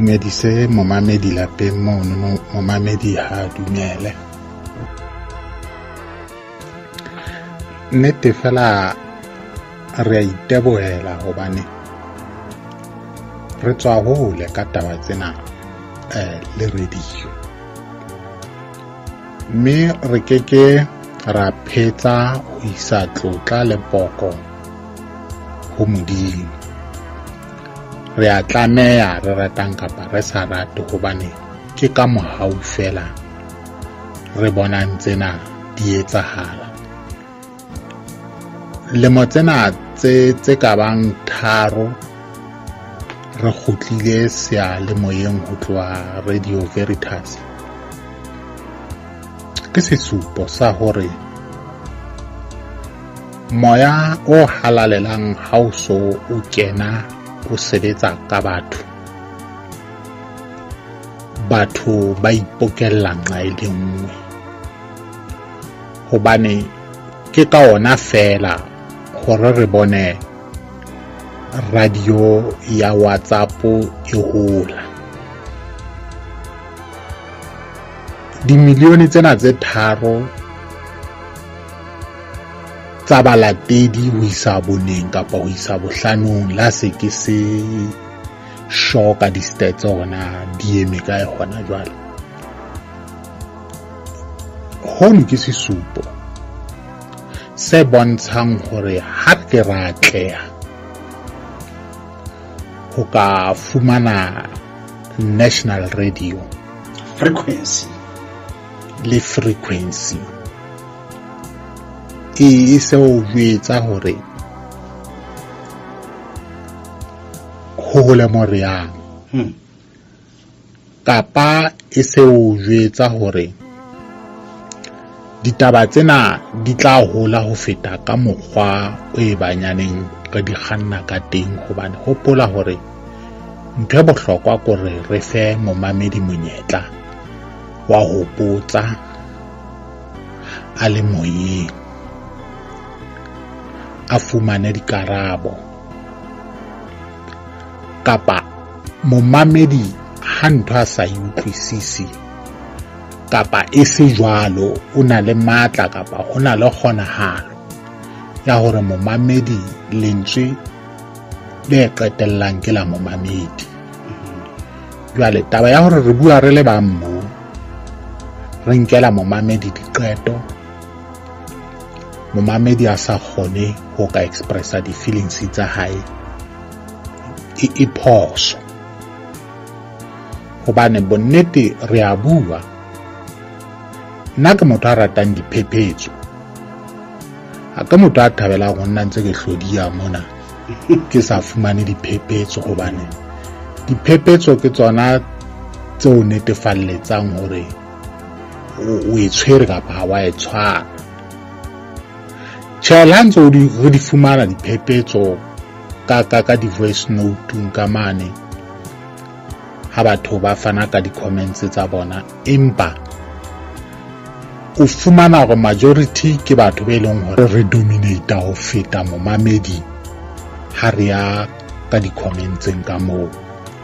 Dumedise momamedi lapeng mono, momamedi ha dumele. Nnete fela re a itebohela hobane re tswa hole ka taba tsena le radio. Mme re keke ra phetsa ho isa tlotla le poko ho Modimo. Re a tlameha re ratang kapa re sa rate hobane ke ka mohau fela re bonang tsena di etsahala. Lemo tsena tse ka bang 3 re kgutlile seyalemoyeng ho tloha Radio Veritas. Ke sesupo sa hore moya o halalelang ha o so o kena o sebetsa ka batho, batho ba ipokella nqa e le nngwe, hobane ke ka ona fela hore re bone radio ya WhatsApp e hola. Dimilione tsena tse 3 tsa balatedi ho isa boneng kapa ho isa bohlanong la se ke se shoka di-stats hona di eme kae hona jwale. Hono ke sesupo se bontshang hore ha ke ra atleha ho ka fumana national radio frequency le frequency e se o jwetsa hore ho hole mo re yang, kapa e se o jwetsa hore ditaba tsena di tla hola ho feta ka mokgwa o e banyaneng re di kganna ka teng. Hobane hopola hore ntho e bohlokwa ke hore re fe momamedi monyetla wa ho botsa a le moyeng, a fumane dikarabo, kapa momamedi ha ntho a sa e utlwisisi kapa e se jwalo, o na le matla kapa ho na le kgonahalo ya hore momamedi lentswe le qetellang ke la momamedi. Jwale taba ya hore re bua re le bang mo, re nkela momamedi diqeto, momamedi a sa kgone ho ka expressa di-feelings tsa hae, e phoso. Hobane bonnete re a bua, nna ke motho a ratang diphephetso, ha ke motho a thabelang ho nna ntse ke hlodiya mona ke sa fumane diphephetso, hobane diphephetso ke tsona tseo netefalletsang hore o e tshwere kapa ha wa e tshwara. Tjhe, le ha ntse re di fumana diphephetso ka di-voice note-ung ka mane ha batho ba fana ka di-comments tsa bona, empa o fumana hore majority ke batho be leng hore re dominate ho feta momamedi ha re ya ka di-commentseng ka moo.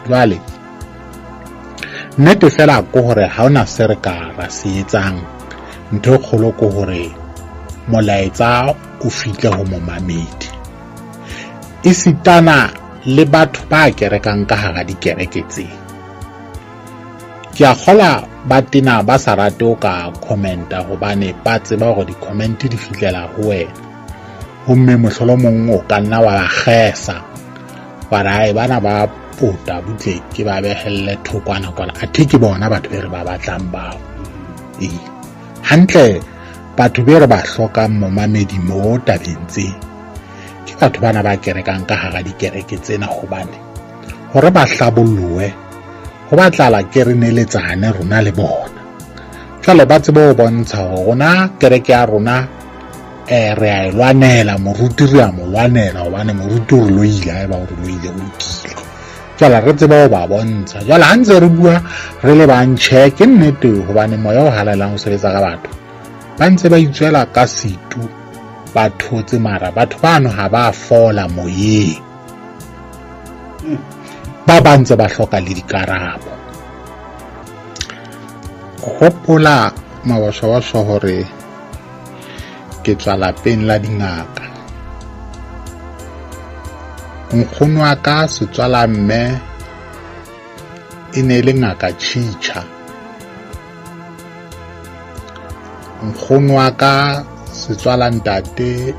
Jwale nnete fela ke hore ha hona se re ka ra se etsang, ntho e kgolo ke hore molaetsa o fihle ho momamedi. Esitana le batho ba kerekang ka hara dikereke tse, ke a kgola ba tena ba sa rate ho ka commenta hobane ba tseba hore di-comment di fihlela ho wena, homme mohlolomong o ka nna wa ba kgesa wa re ae bana ba pota butle ke ba behelle thokwana kwana, athe ke bona batho be re ba batlang bao. Ee, hantle batho be re ba hlokang momamedi mo tabeng tse ke batho bana ba kerekang ka hara dikereke tsena, hobane hore ba hlabollohe ho batlala ke re neletsane rona le bona. Jwale ba tsebe ho bontsha hore rona kereke ya rona re a e lwanela, moruti re a mo lwanela hobane moruti o re loile, haeba o re loile o lokile. Jwale re tsebe ho ba bontsha. Jwale ha ntse re bua re le bang, tjhe ke nnete hobane moya o halalelang o sebetsa ka batho, ba ntse ba itswela ka setu ba thotse, mara batho bano ha ba fola moyeng. Ba ba ntse ba hloka le dikarabo. Hopola mawashawasha hore ke tswa lapeng la dingaka. Nkgono wa ka setswala mme e ne le ngaka Chicha. Nkgono wa ka setswala ntate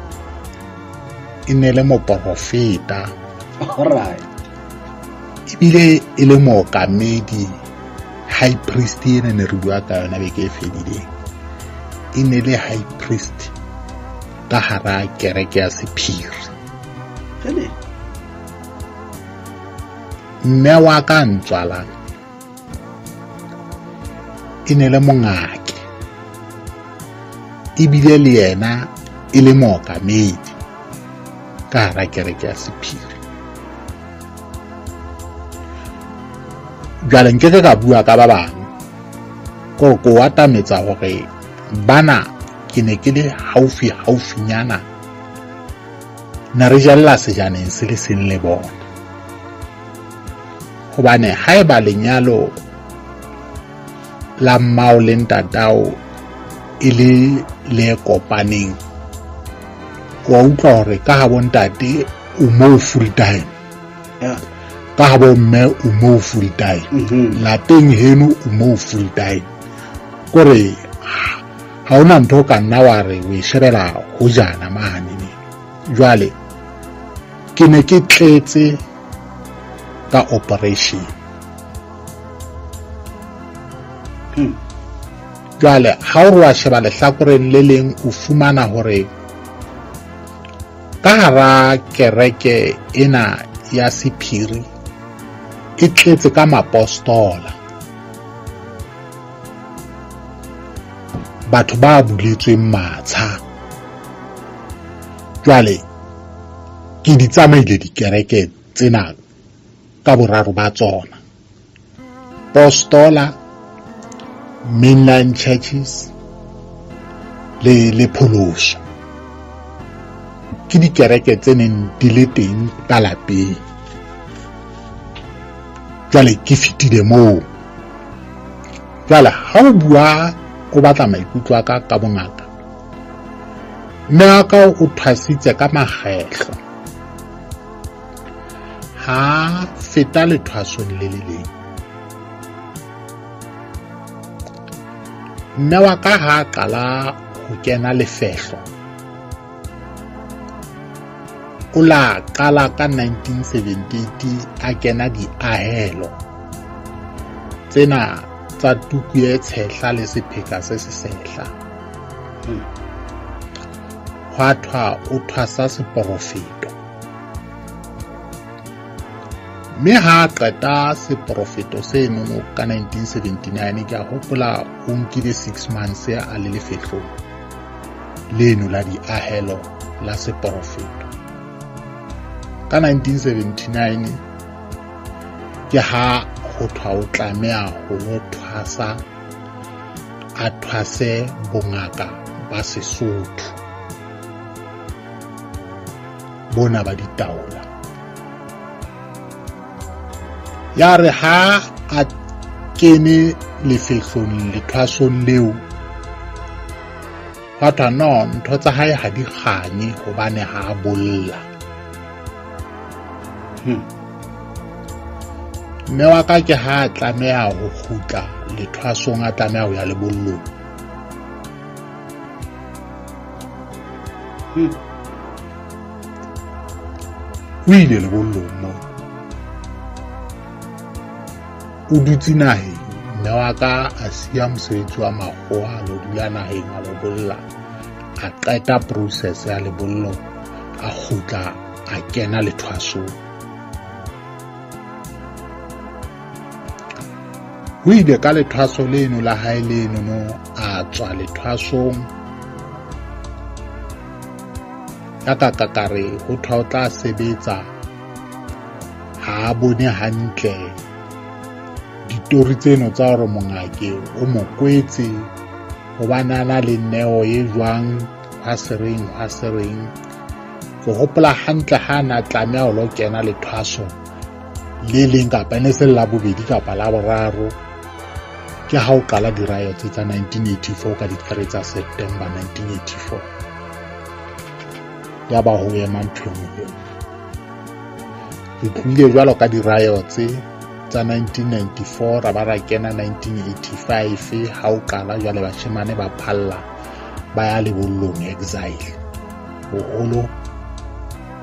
e ne le moporofeta. All right. Ebile e le mookamedi, high priest ena ne re bua ka yona beke e fedileng. E ne le high priest ka hara kereke ya sephiri. Mme wa ka ntswalang e ne le mongake, ebile le yena e le mookamedi ka hara kereke ya sephiri. Jwale nkeke ka bua ka ba bang, kore ko atametsa hore bana ke ne ke le haufi haufinyana, ne re jella sejaneng se le seng le bona. Hobane haeba lenyalo la mmao le ntatao e le le kopaneng, wa utlwa hore ka ha bo ntate o moo full time, ka ha bo mme o moo full time, lapeng heno o moo full time. Kore ha hona ntho ka nna wa re o e shebela hojana mane. Jwale ke ne ke tletse ka operation. Jwale ha o re wa sheba lehlakoreng le leng, o fumana hore ka hara kereke ena ya sephiri e tletse ka mapostola, batho ba buletsweng matsha. Jwale ke di tsamaile dikereke tsena ka boraro ba tsona, postola, mainline churches le pholoso. Ke dikereke tse neng di le teng ka lapeng. Jwale ke fetile moo. Jwale ha o bua o batla maikutlo a ka ka bongaka, mme wa ka o thwasitse ka makgetlo. Ha feta lethwasong le le leng, mme wa ka ha qala ho kena lefehlo, o la qala ka 1978 a kena diahelo tsena tsa tuku e tshehla le sepheka se sesehla. Hwa thwa o thwasa seporofeto, mme ha qeta seporofeto seno ka 1979, ke a hopola o nkile 6 months a le lefehlong leno la diahelo la seporofeto. Ka 1979 ke ha ho thwa o tlameha ho lo thwasa, a thwase bongaka ba Sesotho bona ba ditaola. Ya re ha a kene lefehlong lethwasong leo, hwa thwa no, ntho tsa hae ha di kganye hobane ha a bolla. Mme wa ka ke ha a tlameha ho kgutla lethwasong, a tlameha ho ya lebollong. O ile lebollong moo, o dutse naheng. Mme wa ka a siya mosebetsi wa makgowa, a lo dula naheng, a lo bolla, a qeta process ya lebollo, a kgutla a kena lethwasong. O ile ka lethwaso leno la hae leno no, a tswa lethwasong. Ya ka kakare ho thwa o tla sebetsa, ha a bone hantle ditori tseno tsa hore mongake o mo kwetse hobane a na le neo e jwang, hwa sereng hwa sereng. Ke hopola hantle ha na tlameha ho lo kena lethwaso, Le leng kapa ne se la bobedi kapa la boraro ke ha o qala di-riots tsa 1984 ka di-3 tsa September 1984. Ya ba ho ema ntho e nngwe. Re tlohile jwalo ka di-riots tsa 1994 ra ba ra kena 1985 ha o qala jwale bashemane ba phalla ba ya lebollong exile. Boholo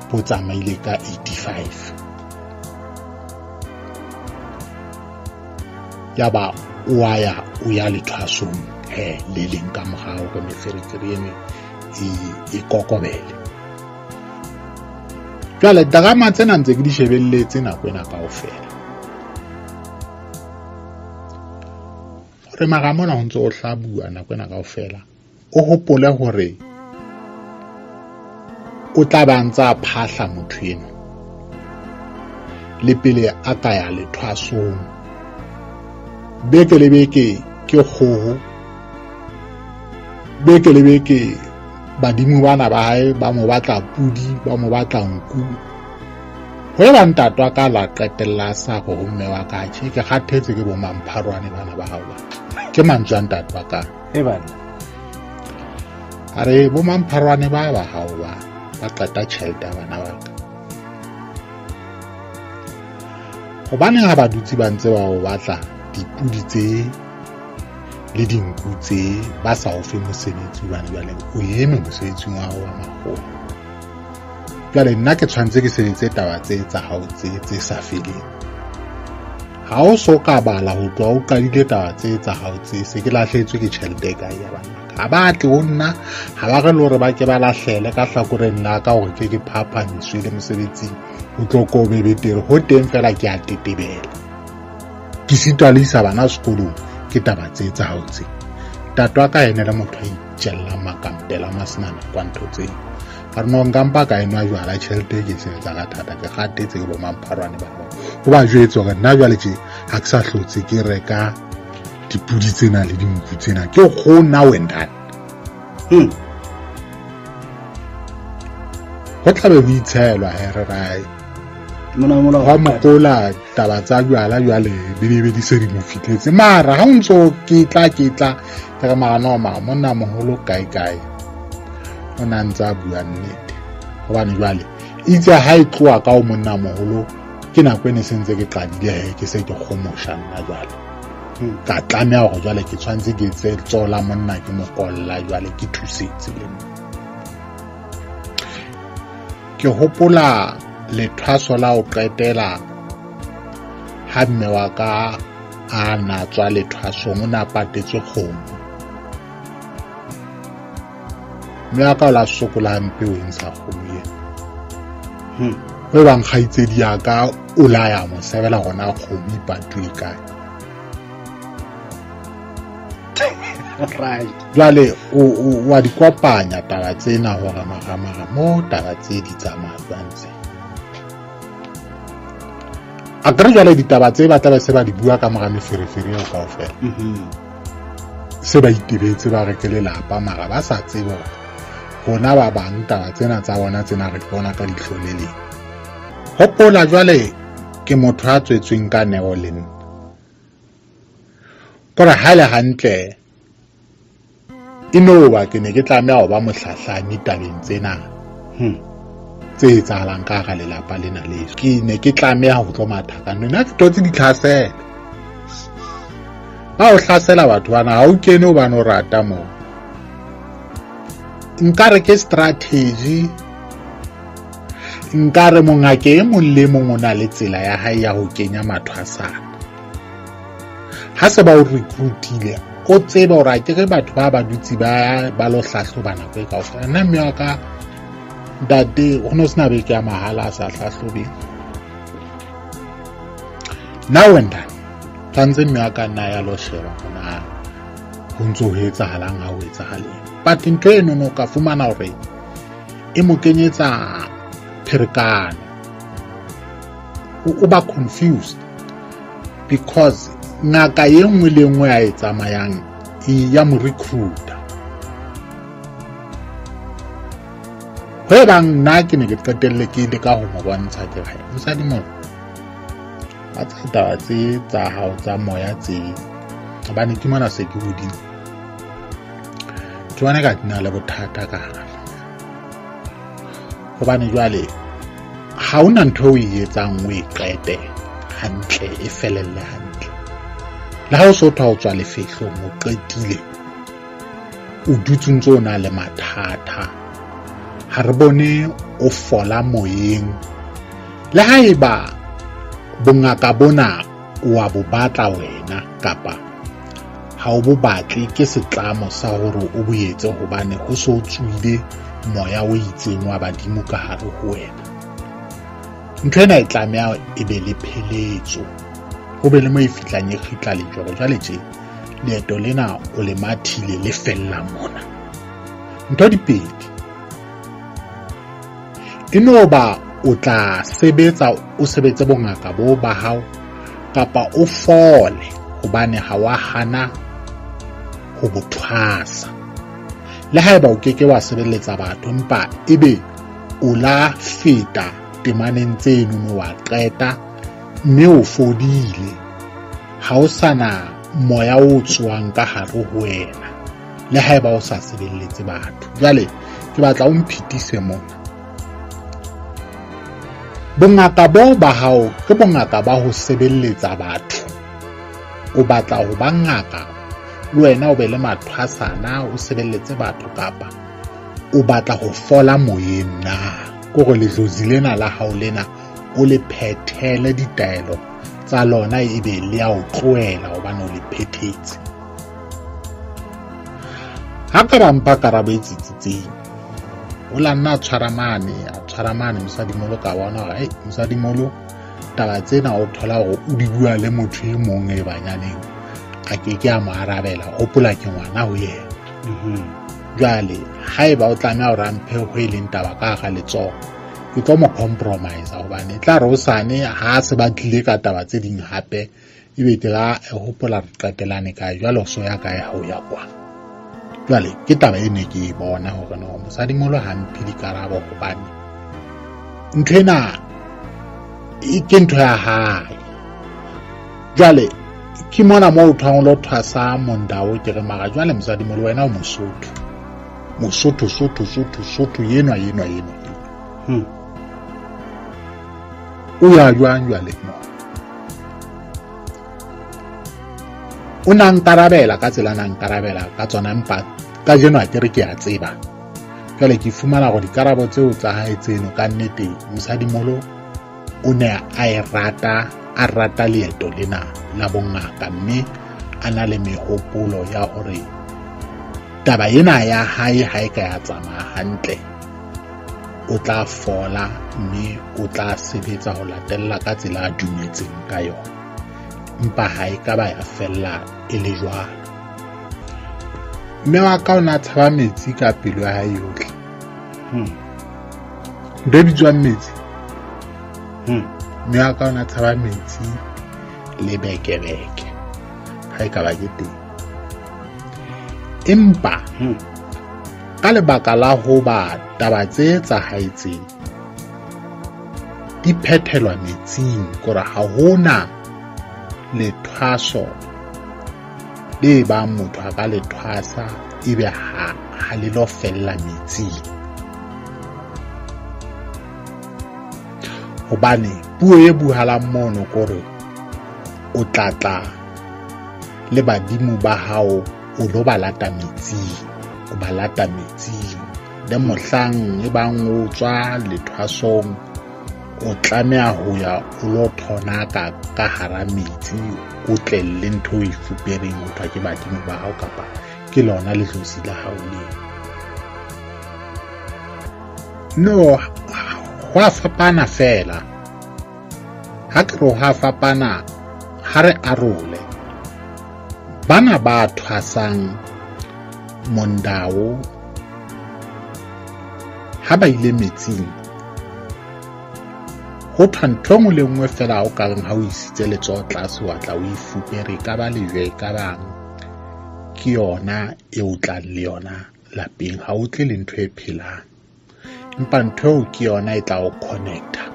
bo tsamaile ka 85. Ya ba o ya o ya lethwasong he le leng ka morao hore meferefere eno e kokobele. Jwale drama tsena ntse ke di shebelletse nako ena kaofela. Hore mara mona ho ntse o hlabua nako ena kaofela, o hopole hore o tla ba ntsa phahla motho eno le pele a ka ya lethwasong. Beke le beke ke kgoho, beke le beke badimo bana ba hae ba mo batla pudi, ba mo batla nku. Ho eba ntate wa ka la qetella sa go ho mme wa ka, tjhe ke kgathetse ke bo mampharwane bana ba hao ba. Ke mantswe a ntate wa ka. E bana. A re bo mampharwane ba ba hao ba ba qeta tjhelete ya bana ba ka. Hobaneng ha ba dutse ba ntse ba o batla dipudi tse le dinku tse ba sa o fe mosebetsi hobane jwale o eme mosebetsing wa hao wa makgowa. Jwale nna ke tshwanetse ke sebetse taba tse tsa hao tse sa feleng. Ha o so ka bala ho tloha o qadile taba tse tsa hao tse, se ke lahlehetswe ke tjhelete e kae ya bana. Ha ba tle ho nna, ha ba re le hore ba ke ba lahlele ka hlakoreng la ka hore ke phapanyiswe le mosebetsing o tlo ko be betere. Ho teng fela ke a tetebela. Ke sitwa le isa bana sekolong ke taba tse tsa hao tse. Ntate wa ka ene le motho a itjellang makampela masenana kwa ntho tse. A re no nka mpa ka enwa jwala tjhelete ke sebetsa ka thata, ke kgathetse ke bo mampharwane ba bang. O ba jwetse hore nna jwale tje ha ke sa hlotse ke reka dipudi tsena le dinku tsena, ke go now and then. Ho tlabe ho itshelwa he re rae. Mona Wa mokola taba tsa jwala jwale di be di se di mo fihletse. Mara ha o ntso ke tla ke re mara no mara monna moholo kae kae o na ntse a bua nnete. Hobane jwale itse ha e tloha ka o monna moholo ke nako e ne se ntse ke qadile he ke se ke kgomosha nna jwale. Ka tlameha hore jwale ke tshwanetse ke etse letsoho la monna ke mokolla jwale ke thusetse le nna. Ke hopola lethwaso la ho qetela ha mme wa ka a na tswa lethwasong, o na patetswe kgomo. Mme wa ka o la sokola hampe ho ntsha kgomo ena. Ho bang kgaitsedi ya ka o la ya mo sebela hona kgomo e patuwe kae. Right. Jwale o wa di kopanya taba tsena hore mara mo taba tse di tsamaya jwang tse. A kere jwale ditaba tse ba tla be se ba di bua ka mora meferefere eo kaofela. Se ba itebetse ba re ke lelapa mara ba sa tsebe hore rona ba bang taba tsena tsa bona tsena re di bona ka leihlo le leng. Hopola jwale ke motho a tswetsweng ka neo le nna. Kore ha le hantle e no ba ke ne ke tlameha ho ba mohlahlami tabeng tsena tse etsahalang ka hara lelapa lena leso. Ke ne ke tlameha ho tlo matha ka nna ke thotse ditlhaselo. Ba o hlasela batho bana ha o kene hobane o rata moo. Nka re ke strategy, nka re mongake e mong le mong o na le tsela ya hae ya ho kenya mathwasana. Ha se ba o recruitile, o tsebe hore akere batho ba ba dutse ba lo hlahloba nako e kaofela. Nna mme wa ka ntate ho no sena beke ya mahala a sa hlahlobeng. Now and then tshwanetse mme wa ka nna ya lo sheba hore na ho ntso ho etsahalang ha ho etsahaleng. But ntho eno no ka fumana hore e mo kenyetsa pherekano. O ba confused because ngaka e nngwe le nngwe a e tsamayang e ya mo recruiter. Ho e bang nna ke ne ke qetelle ke leka ho mo bontsha ke re mosadi mona Ba tsaya taba tse tsa hao tsa moya tse, hobane ke mona se ke hodimo. Ke bona ka ke na le bothata ka hara. Hobane jwale ha hona ntho eo o e etsang o e qete hantle, e felelle hantle. Le ha o so thwa o tswa lefehlong o qetile, o dutse ntse o na le mathata. Ha re bone o fola moyeng. Le haeba bongaka bona o a bo batla wena kapa ha o bo batle, ke setlamo sa hore o bo etse hobane ho so tswile moya o itseng wa badimo ka hare ho wena. Ntho ena e tlameha e be le pheletso, ho be le mo e fihlang e kgitla lejwe hore jwale tje leeto lena o le mathile le fella mona. Ntho di pedi, e no ba o tla sebetsa, o sebetse bongaka bo ba hao, kapa o fole hobane ha wa hana ho bo thwasa. Le haeba o keke wa sebeletsa batho, empa ebe o la feta temaneng tseno no wa qeta mme o fodile, ha o sana moya o tswang ka hare ho wena, le haeba o sa sebeletse batho. Jwale ke batla o mphitise mona. Bongaka bo ba hao ke bongaka ba ho sebeletsa batho. O batla ho ba ngaka le wena o be le mathwasana o sebeletse batho, kapa o batla ho fola moyeng na? Kore letlozi lena la hao lena o le phethele ditaelo tsa lona, ebe le ya o tlohela hobane o le phethetse. Ha ka ba mpha karabo e tsitsitseng, o la nna a tshwara mane mosadimolo, ka bona hore ei mosadimolo taba tsena o thola hore o di bua le motho e mong e banyaneng, a ke ke a mo arabela. Hopola ke ngwana ho yena. Jwale haeba o tlameha hore a mphe ho e leng taba ka hara letsoho, ke tlo mo compromise hobane e tla re hosane ha se ba tlile ka taba tse ding hape, ebe ke ra hopola re qetelane kae. Jwale o so ya kae ha o ya kwa? Jwale ke taba e ne ke e bona hore no mosadimolo ha mphe dikarabo hobane ntho ena ke ntho ya hae. Jwale ke mona moo o thwang o lo thwasa mondao, ke re mara jwale mosadimolo wena o Mosotho, Mosotho Sotho Sotho Sotho enwa enwa enwa. O ya jwang jwale mo? O na nkarabela ka tsela na nkarabela ka tsona, empa kajeno ha ke re ke a tseba. Jwale ke fumana hore dikarabo tseo tsa hae tseno ka nnete mosadimolo o ne a e rata, a rata leeto lena la bongaka, mme a na le mehopolo ya hore taba ena ya hae ha e ka ya tsamaya hantle, o tla fola mme o tla sebetsa ho latella ka tsela a dumetseng ka yona, empa ha e ka ba ya fella e le jwalo. Mme wa ka o na tshaba metsi ka pelo ya hae yohle. Ntho e bitswang metsi. Mme wa ka o na tshaba metsi le bekebeke ha e ka ba ke teng. Empa ka lebaka la hoba taba tse tsa hae tse di phethelwa metsing, kore ha hona lethwaso le bang motho a ka le thwasa ebe ha le lo fella metsing. Hobane puo e buhalang mono kore o tla tla le badimo ba hao o lo ba lata metsing, o ba lata metsing. Le mohlang e bang o tswa lethwasong o tlameha ho ya o lo thonaka ka hara metsi, o tle le ntho e fupereng ho thwa ke badimo ba hao kapa ke lona letlosi la hao leo. No, ho a fapana fela. Ha ke re ho a fapana, ha re arole. Bana ba thwasang mondao ha ba ile metsing, ho thwa ntho e nngwe le nngwe fela o ka reng ha o isitse letsoho tlase wa tla o e fupere, e ka ba lejwe, e ka bang ke yona e o tlang le yona lapeng, ha o tle le ntho e phelang, empa ntho eo ke yona e tla o connecta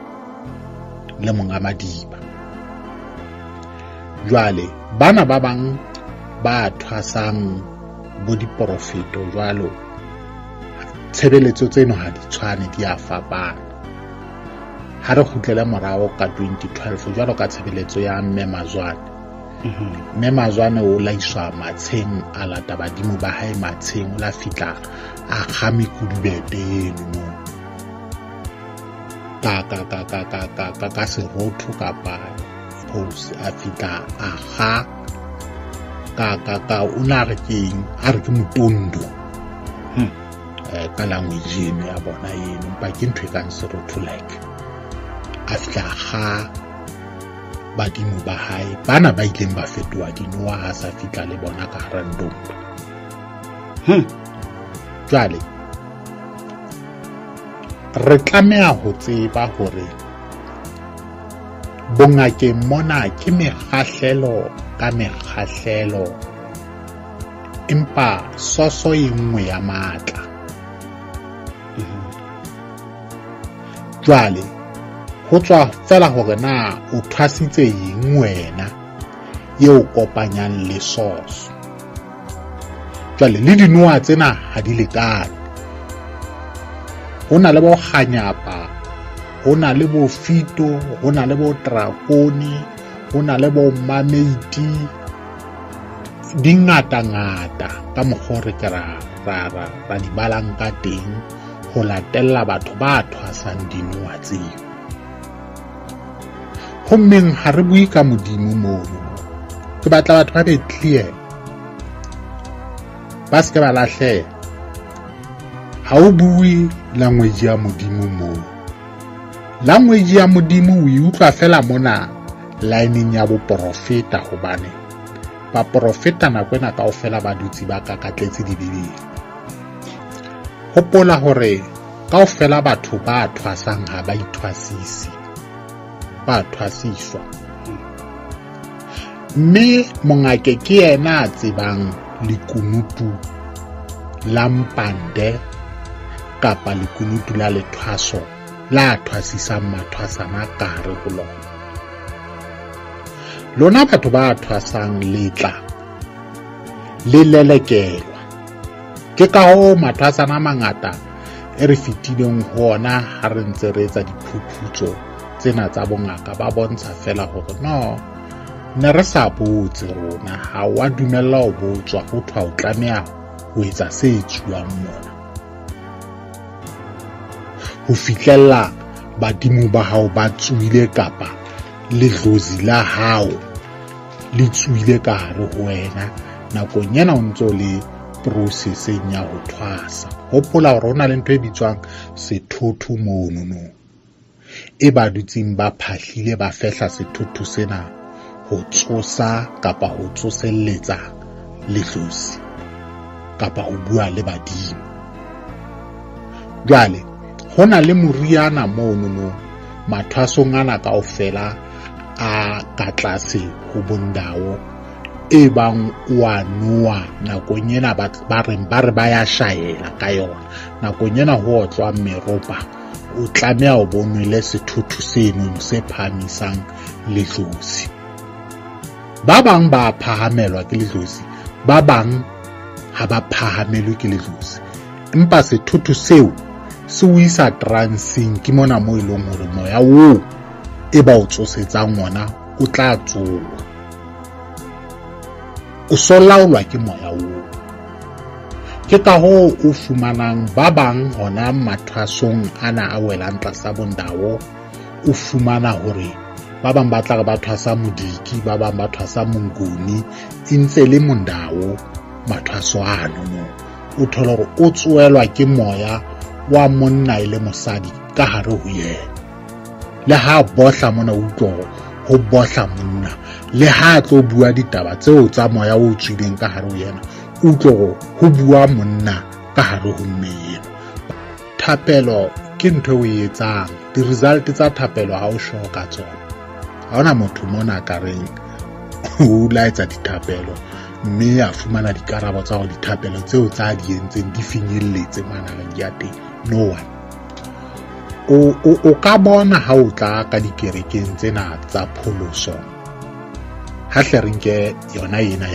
le monga madiba. Jwale bana ba bang ba thwasang bo diporofeto jwalo, tshebeletso tseno ha di tshwane, di a fapana. Ha re kgutlele morao ka 2012 jwalo ka tshebeletso ya Mme Mazwane. Mme Mazwane o la iswa matsheng, a lata badimo ba hae matsheng, o la fihla a kga mekudubete eno moo ka serotho kapa post, a fihla a kga ka o na re ke eng, a re ke motondo ka language eno ya bona eno, empa ke ntho e kang serotho like. A fihla a kga badimo ba hae bana ba ileng ba fetoha dinoha ha sa fihla le bona ka hara ndomba. Jwale re tlameha ho tseba hore bongakeng mona ke mekgahlelo ka mekgahlelo, empa soso e nngwe ya matla. Jwale ho tswa fela hore na o thwasitse eng wena eo kopanyang le soso. Jwale le dinoha tsena ha di lekane. Ho na le bo kganyapa, ho na le bo fito, ho na le bo drakone, ho na le bo mameiti, di ngata-ngata ka mokgwa o re ke ra di balang ka teng ho latella batho ba thwasang dinoha tseo. Hommeng ha re bue ka Modimo mono. Ke batla batho ba be clear, ba se ke ba lahleha. Ha o bue language ya Modimo moo. Language ya Modimo o e utlwa fela mona lineng ya boporofeta, hobane baporofeta nako ena kaofela ba dutse ba kakatletse dibibele. Hopola hore kaofela batho ba thwasang ha ba ithwasise, ba thwasiswa. Mme mongake ke yena a tsebang lekunutu la mpande kapa lekunutu la lethwaso la thwasisang mathwasana ka hare ho lona. Lona batho ba thwasang letla le lelekelwa. Ke ka hoo mathwasana a mangata e re fetileng ho ona ha re ntse re etsa diphuputso tsena tsa bongaka, ba bontsha fela hore no, ne re sa botse rona, ha wa dumella ho botswa, ho thwa o tlameha ho etsa se etsuwang mona ho fihlella badimo ba hao ba tsoile kapa ledlozi la hao le tsoile ka hare ho wena nakong ena o ntso le processeng ya ho thwasa. Hopola hore ho na le ntho e bitswang sethotho mono no, e ba dutseng ba phahlile ba fehla sethotho sena ho tsosa kapa ho tsoselletsa ledlozi kapa ho bua le badimo. Jwale ho na le moriana mono no mathwasong ana kaofela a ka tlase ho bondao e bang wa noa nakong ena ba re ba ya shaela ka yona. Nakong ena ho otlwa meropa, o tlameha o bonwele sethotho seno se phahamisang ledlozi. Ba bang ba phahamelwa ke ledlozi, ba bang ha ba phahamelwe ke ledlozi, empa sethotho seo se o isa transeng. Ke mona moo e leng hore moya oo e ba o tsosetsang ona o tla tsoha, o so laolwa ke moya oo. Ke ka hoo o fumanang ba bang hona mathwasong ana a welang tlasa bondao, o fumana hore ba bang ba tla re ba thwasa modiki, ba bang ba thwasa mongoni, e ntse le mondao mathwaso ano moo. O thole hore o tsoelwa ke moya wa monna e le mosadi ka hare ho yena. Le ha bohla mona o utlwa hore ho bohla monna, le ha tlo bua ditaba tseo tsa moya o tswileng ka hare ho yena, o utlwe hore ho bua monna ka hare ho mme eno. Thapelo ke ntho e o e etsang, di-result tsa thapelo ha o sure ka tsona. Ha hona motho mona ka reng o la etsa dithapelo mme a fumana dikarabo tsa hore dithapelo tseo tsa di entseng di finyelletse mona reng ya teng. No one. O ka bona ha o tla ka dikerekeng tsena tsa pholoso, Ha hle re nke yona ena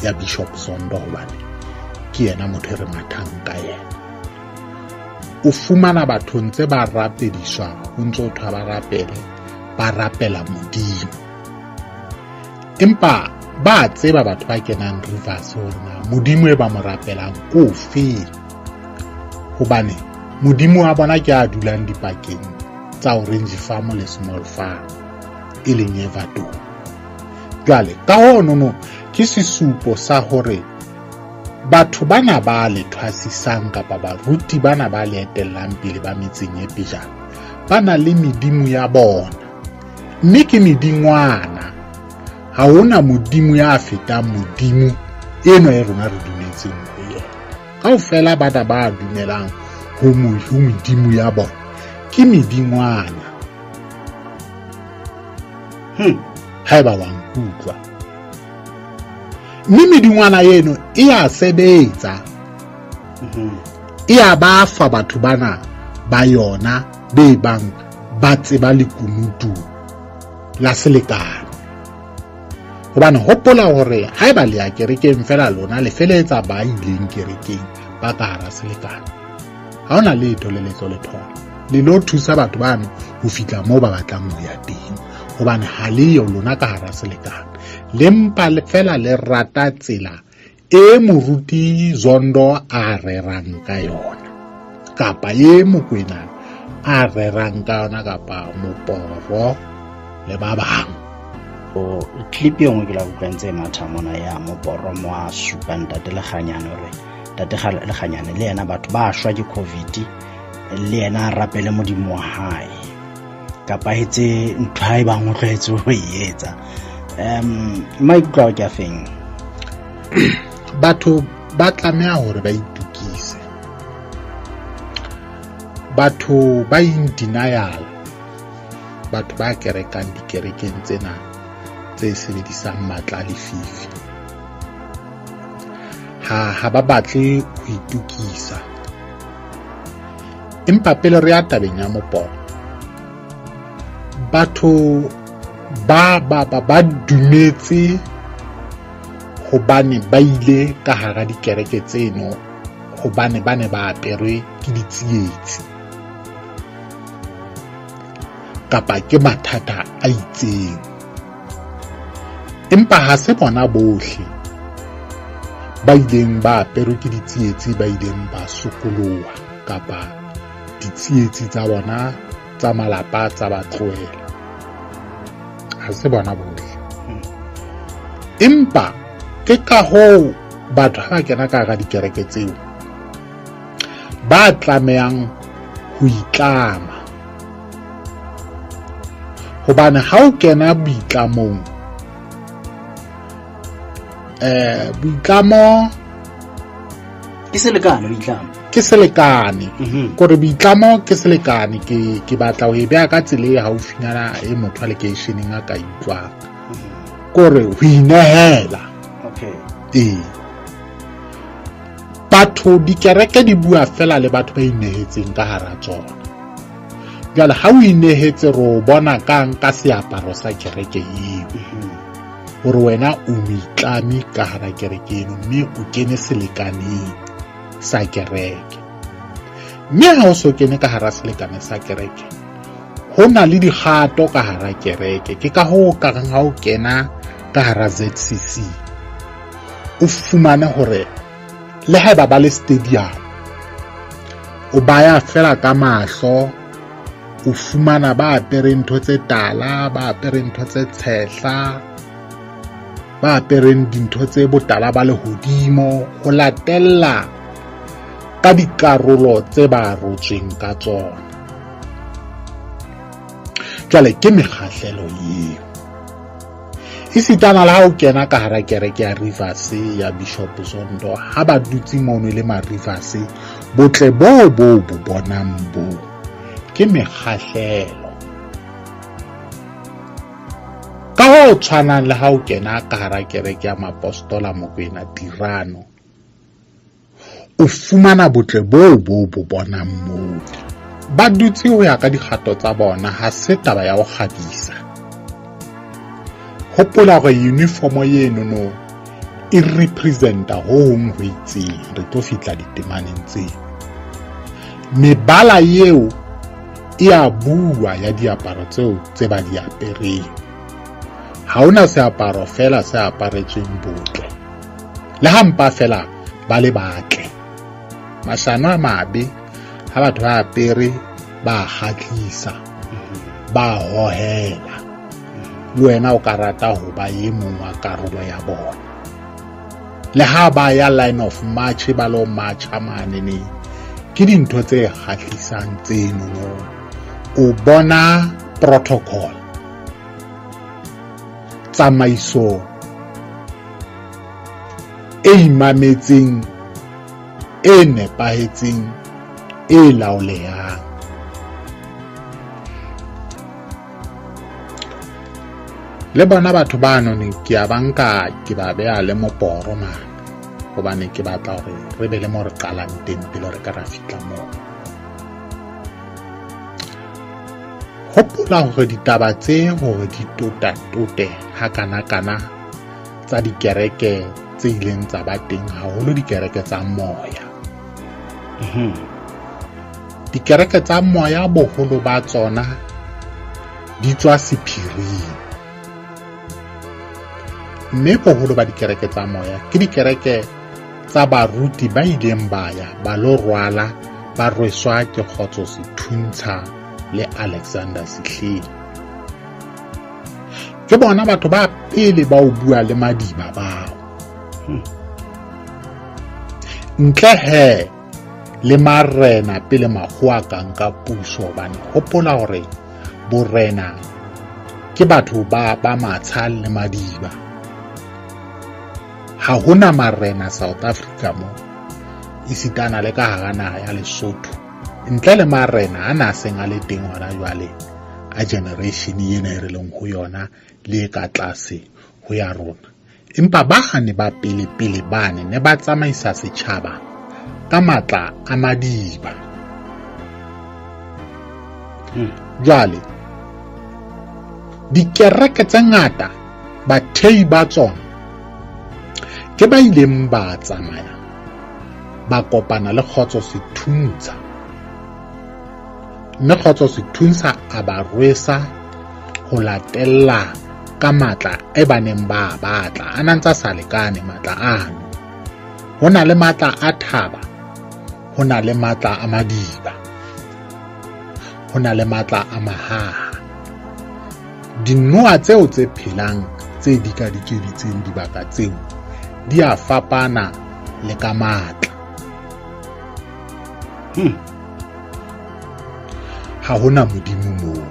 ya Bishop Zondo, hobane ke yena motho e re mathang ka yena. O fumana batho ntse ba rapediswa, ho ntso thwa ba rapele, ba rapela Modimo. Empa ba tseba batho ba kenang Rivers hore na Modimo e ba mo rapelang ke ofe, hobane Modimo wa bona ke a dulang dipakeng tsa Orange Farm le Small Farm, e leng Everton. Jwale ka hono ke sesupo sa hore batho bana ba le thwasisang kapa baruti bana ba le etellang pele ba metseng e pejana ba na le medimo ya bona, mme ke medingwana. Ha hona modimo ya fetang modimo eno e rona re dumetseng ho yena. Kaofela bana ba dumelang ho modimo ya bona ke medingwana. Haeba wa nkutlwa, mme medingwana eno e a sebetsa, e a ba fa batho bana ba yona be bang ba tseba lekunutu la selekane. Hobane hopola hore haeba le ya kerekeng fela lona le feletsa ba ileng kerekeng ba ka hara selekane, ha hona letho le letlo le thola. Le lo thusa batho bano ho fihla moo ba batlang ho ya teng, hobane ha le yo lona ka hara selekane. Le mpa fela le rata tsela e moruti Zondo a rerang ka yona, kapa e Mokwena a rerang ka yona, kapa Moporo le ba bang. O clip e nngwe ke la utlwa ntse matha mona ya Moporo mo a supang Ntate Lekganyane hore Ntate Lekganyane le yena batho ba shwa ke COVID, le yena a rapele Modimo wa hae, kapa etse ntho ha e bang o tlwaetse ho e etsa. Maikutlo ao ke a feng? Batho ba tlameha hore ba itukise. Batho ba in denial, batho ba kerekang dikerekeng tsena tse sebedisang matla a lefifi, ha ba batle ho itukisa. Empa pele re ya tabeng ya Moporo, batho ba dumetse hobane ba ile ka hara dikereke tseno, hobane ba ne ba aperwe ke ditsietsi kapa ke mathata a itseng. Empa ha se bona bohle ba ileng ba aperwe ke ditsietsi ba ileng ba sokoloha, kapa ditsietsi tsa bona tsa malapa tsa ba tlohela. Ha se bona bohle. Empa ke ka hoo batho ha ba kena ka hara dikereke tseo ba tlamehang ho itlama, hobane ha o kena boitlamong, boitlamo ke selekane, boitlamo ke selekane, kore boitlamo ke selekane. Ke batla ho e beha ka tsela e haufinyana e motho a lekeisheneng a ka utlwang, kore ho inehela. Ee, batho dikereke di bua fela le batho ba inehetseng ka hara tsona. Jwale ha o inehetse, re o bona kang ka seaparo sa kereke eo, hore wena o moitlami ka hara kereke eno, mme o kene selekaneng sa kereke. Mme ha o so kene ka hara selekane sa kereke, ho na le dikgato ka hara kereke. Ke ka hoo ka reng ha o kena ka hara ZCC, o fumane hore le haeba ba le stadium, o baya fela ka mahlo, o fumana ba apere ntho tse tala, ba apere ntho tse tshehla, ba apereng dintho tse botala ba lehodimo, ho latella ka dikarolo tse ba rotsweng ka tsona. Jwale ke mekgahlelo eo. Esitana le ha o kena ka hara kereke ya Rivers ya Bishop Zondo, ha ba dutse mono le ma Rivers, botle bo bo bo bonang bo ke mekgahlelo. Ka ho tshwanang le ha o kena ka hara kereke ya Mapostola Mokwena Tirano, o fumana botle bo bo bo bonang moo. Ba dutse ho ya ka dikgato tsa bona, ha se taba ya ho kgabisa. Hopola hore uniform eno no e representa ho hong ho itseng. Re tlo fihla ditemaneng tseo. Mebala eo e a bua ya diaparo tseo tse ba di apereng. Ha hona seaparo fela se aparetsweng botle, le ha mpa fela ba le batle. Mashano a mabe ha batho ba apere ba kgatlisa, ba hohela. Le wena o ka rata ho ba e mong wa karolo ya bona. Le ha ba ya line of march ba lo marcha mane, ke dintho tse kgahlisang tseno no. O bona protocol, tsamaiso e imametseng, e nepahetseng, e laolehang. Le bona batho ba noneng ke a banka, ke ba beha le moporo mane, hobane ke batla hore re be le mo re qalang teng pele re ka ra fihla moo. Hopola hore ditaba tse hore di tota-tote hakana-kana tsa dikereke tse ileng tsa ba teng, haholo dikereke tsa moya. Dikereke tsa moya boholo ba tsona di tswa sephiring. Mme boholo ba dikereke tsa moya ke dikereke tsa baruti ba ileng ba ya ba lo rwala, ba rweswa ke Kgotso Sethuntsha le Alexander Sehleng. Ke bona batho ba pele ba o bua le madiba bao. Ntle he le marena pele makgowa a ka nka puso, hobane hopola hore borena ke batho ba matsha le madiba. Ha hona marena South Africa mo, esitana le ka hara naha ya Lesotho. Ntle le marena a na seng a le teng hona jwale a generation ena e re leng ho yona le e ka tlase ho ya rona. Empa ba hane ba pele pele bane ne ba tsamaisa setjhaba ka matla a madiba. Jwale dikereke tse ngata bathei ba tsona ke ba ileng ba tsamaya ba kopana le Kgotso Sethuntsha, mme Kgotso Sethuntsha a ba rwesa ho latella ka matla e ba neng ba batla. A na ntsa sa lekane matla ano. Ho na le matla a thaba, ho na le matla a madiba, ho na le matla a mahaha. Dinoha tseo tse phelang tse dikadikeditseng dibaka tseo di a fapana le ka matla. Ha hona modimo moo.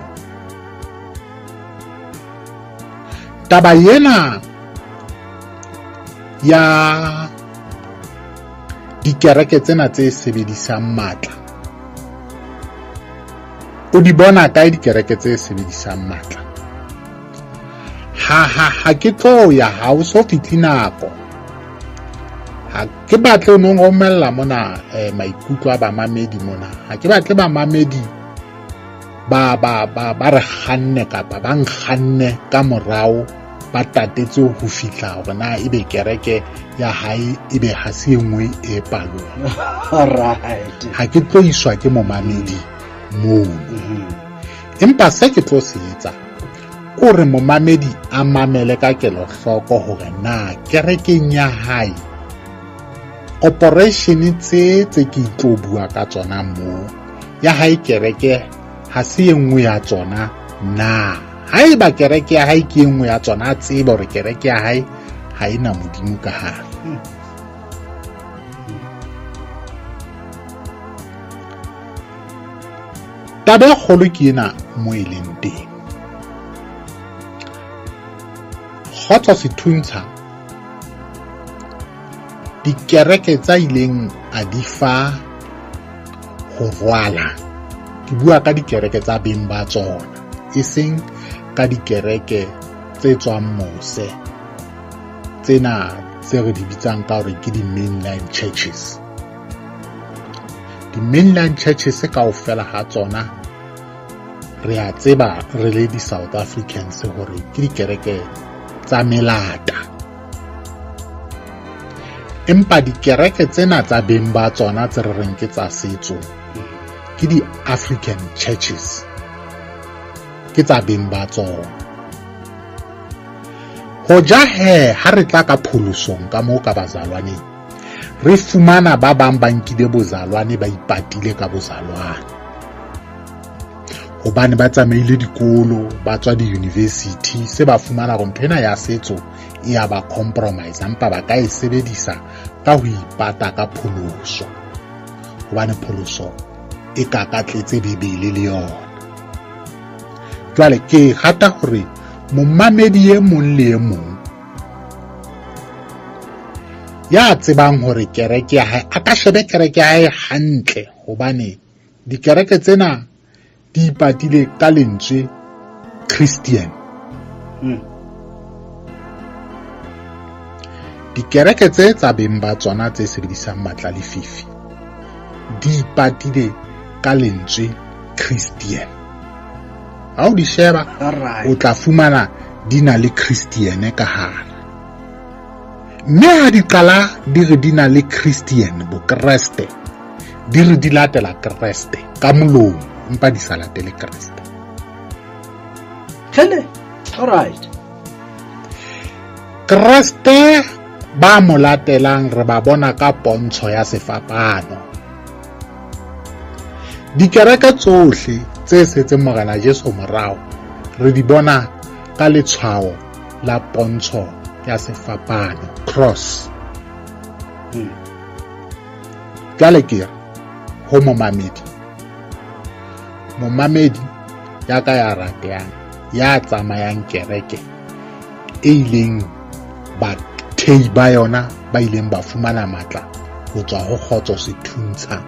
Taba ena ya dikereke tsena tse sebedisang matla, o di bona kae dikereke tse sebedisang matla? Ha ke tlo ya, ha o so fihle nako. Ha ke batle o no romella mona maikutlo a bamamedi mona. Ha ke batle bamamedi ba re kganne kapa ba nkganne ka morao, ba tatetse ho fihla hore na ebe kereke ya hae ebe ha se e nngwe e palong. Right. Ha ke tlo iswa ke momamedi mono. Empa se ke tlo se etsa o re momamedi a mamele ka kelohloko hore na kerekeng ya hae operation tse ke tlo bua ka tsona moo ya hae kereke ha se e nngwe ya tsona na. Haeba kereke ya hae ke e nngwe ya tsona, a tsebe hore kereke ya hae ha e na modimo ka hare. Taba e kgolo ke ena mo e leng teng. Kgotso Sethuntsha, dikereke tsa ileng a di fa ho rwala, ke bua ka dikereke tsa beng ba tsona, e seng ka dikereke tse tswang mose, tsena tse re di bitsang ka hore ke di-mainline churches. Di-mainline churches kaofela ha tsona re a tseba re le di-South Africans hore ke dikereke tsa melata. Empa dikereke tsena tsa beng ba tsona tse re reng ke tsa setso ke di-African churches, ke tsa beng ba tsona. Hoja he ha re tla ka pholosong ka moo ka bazalwaneng, re fumana ba bang ba nkile bozalwane, ba ipatile ka bozalwane hobane ba tsamaile dikolo, ba tswa di-university, se ba fumana hore ntho ena ya setso e ya ba compromise, empa ba ka e sebedisa ka ho ipata ka pholoso, hobane pholoso e kakatletse Bibele le yona. Jwale ke rata hore momamedi e mong le e mong ya tsebang hore kereke ya hae, a ka shebe kereke ya hae hantle, hobane dikereke tsena di ipatile ka lentswe Christian. Dikereke tse tsa beng ba tsona tse sebedisang matla lefifi di ipatile ka lentswe Christian. Ha o di sheba, o tla fumana di na le Christian ka hare. Mme ha di qala di re di na le Christian, bokreste, di re di latela Kreste ka molomo, empa di sa latele Kreste. Hele, all right. Kreste ba mo latelang re ba bona ka pontsho ya sefapano. Dikereke tsohle tse setseng Morena Jesu morao re di bona ka letshwao la pontsho ya sefapano, cross. Jwale ke re ho momamedi, momamedi ya ka ya ratehang, ya tsamayang kereke e ileng bathei ba yona ba ileng ba fumana matla ho tswa ho Kgotso Sethuntsha,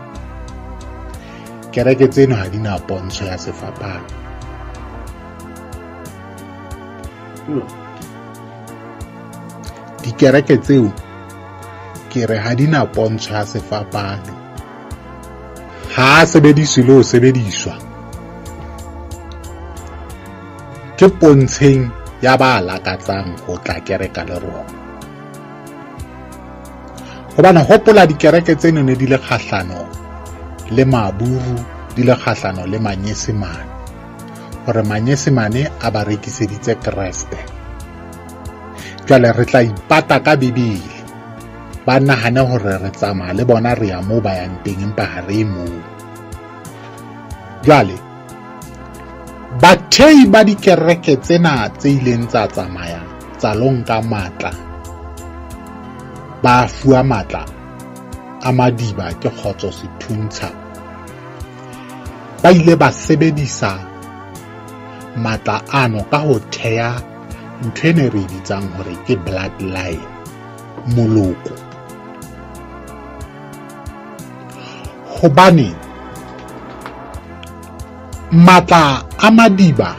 kereke tseno ha di na pontsho ya sefapano. Dikereke tseo ke re ha di na pontsho ya sefapano, ha sebediswe le ho sebediswa, ke pontsheng ya ba lakatsang ho tla kereka le rona. Hobane hopola dikereke tseno ne di le kgahlano le maburu, di le kgahlano le manyesemane, hore manyesemane a ba rekiseditse Kreste. Jwale re tla ipata ka Bibele, ba nahane hore re tsamaya le bona re ya moo ba yang teng, empa ha re moo. Jwale bathei ba dikereke tsena tse ileng tsa tsamaya tsa lo nka matla, ba fuwa matla a madiba ke Kgotso Sethuntsha, ba ile ba sebedisa matla ano ka ho theha ntho e ne re bitsang hore ke bloodline, moloko. Hobane matla a madiba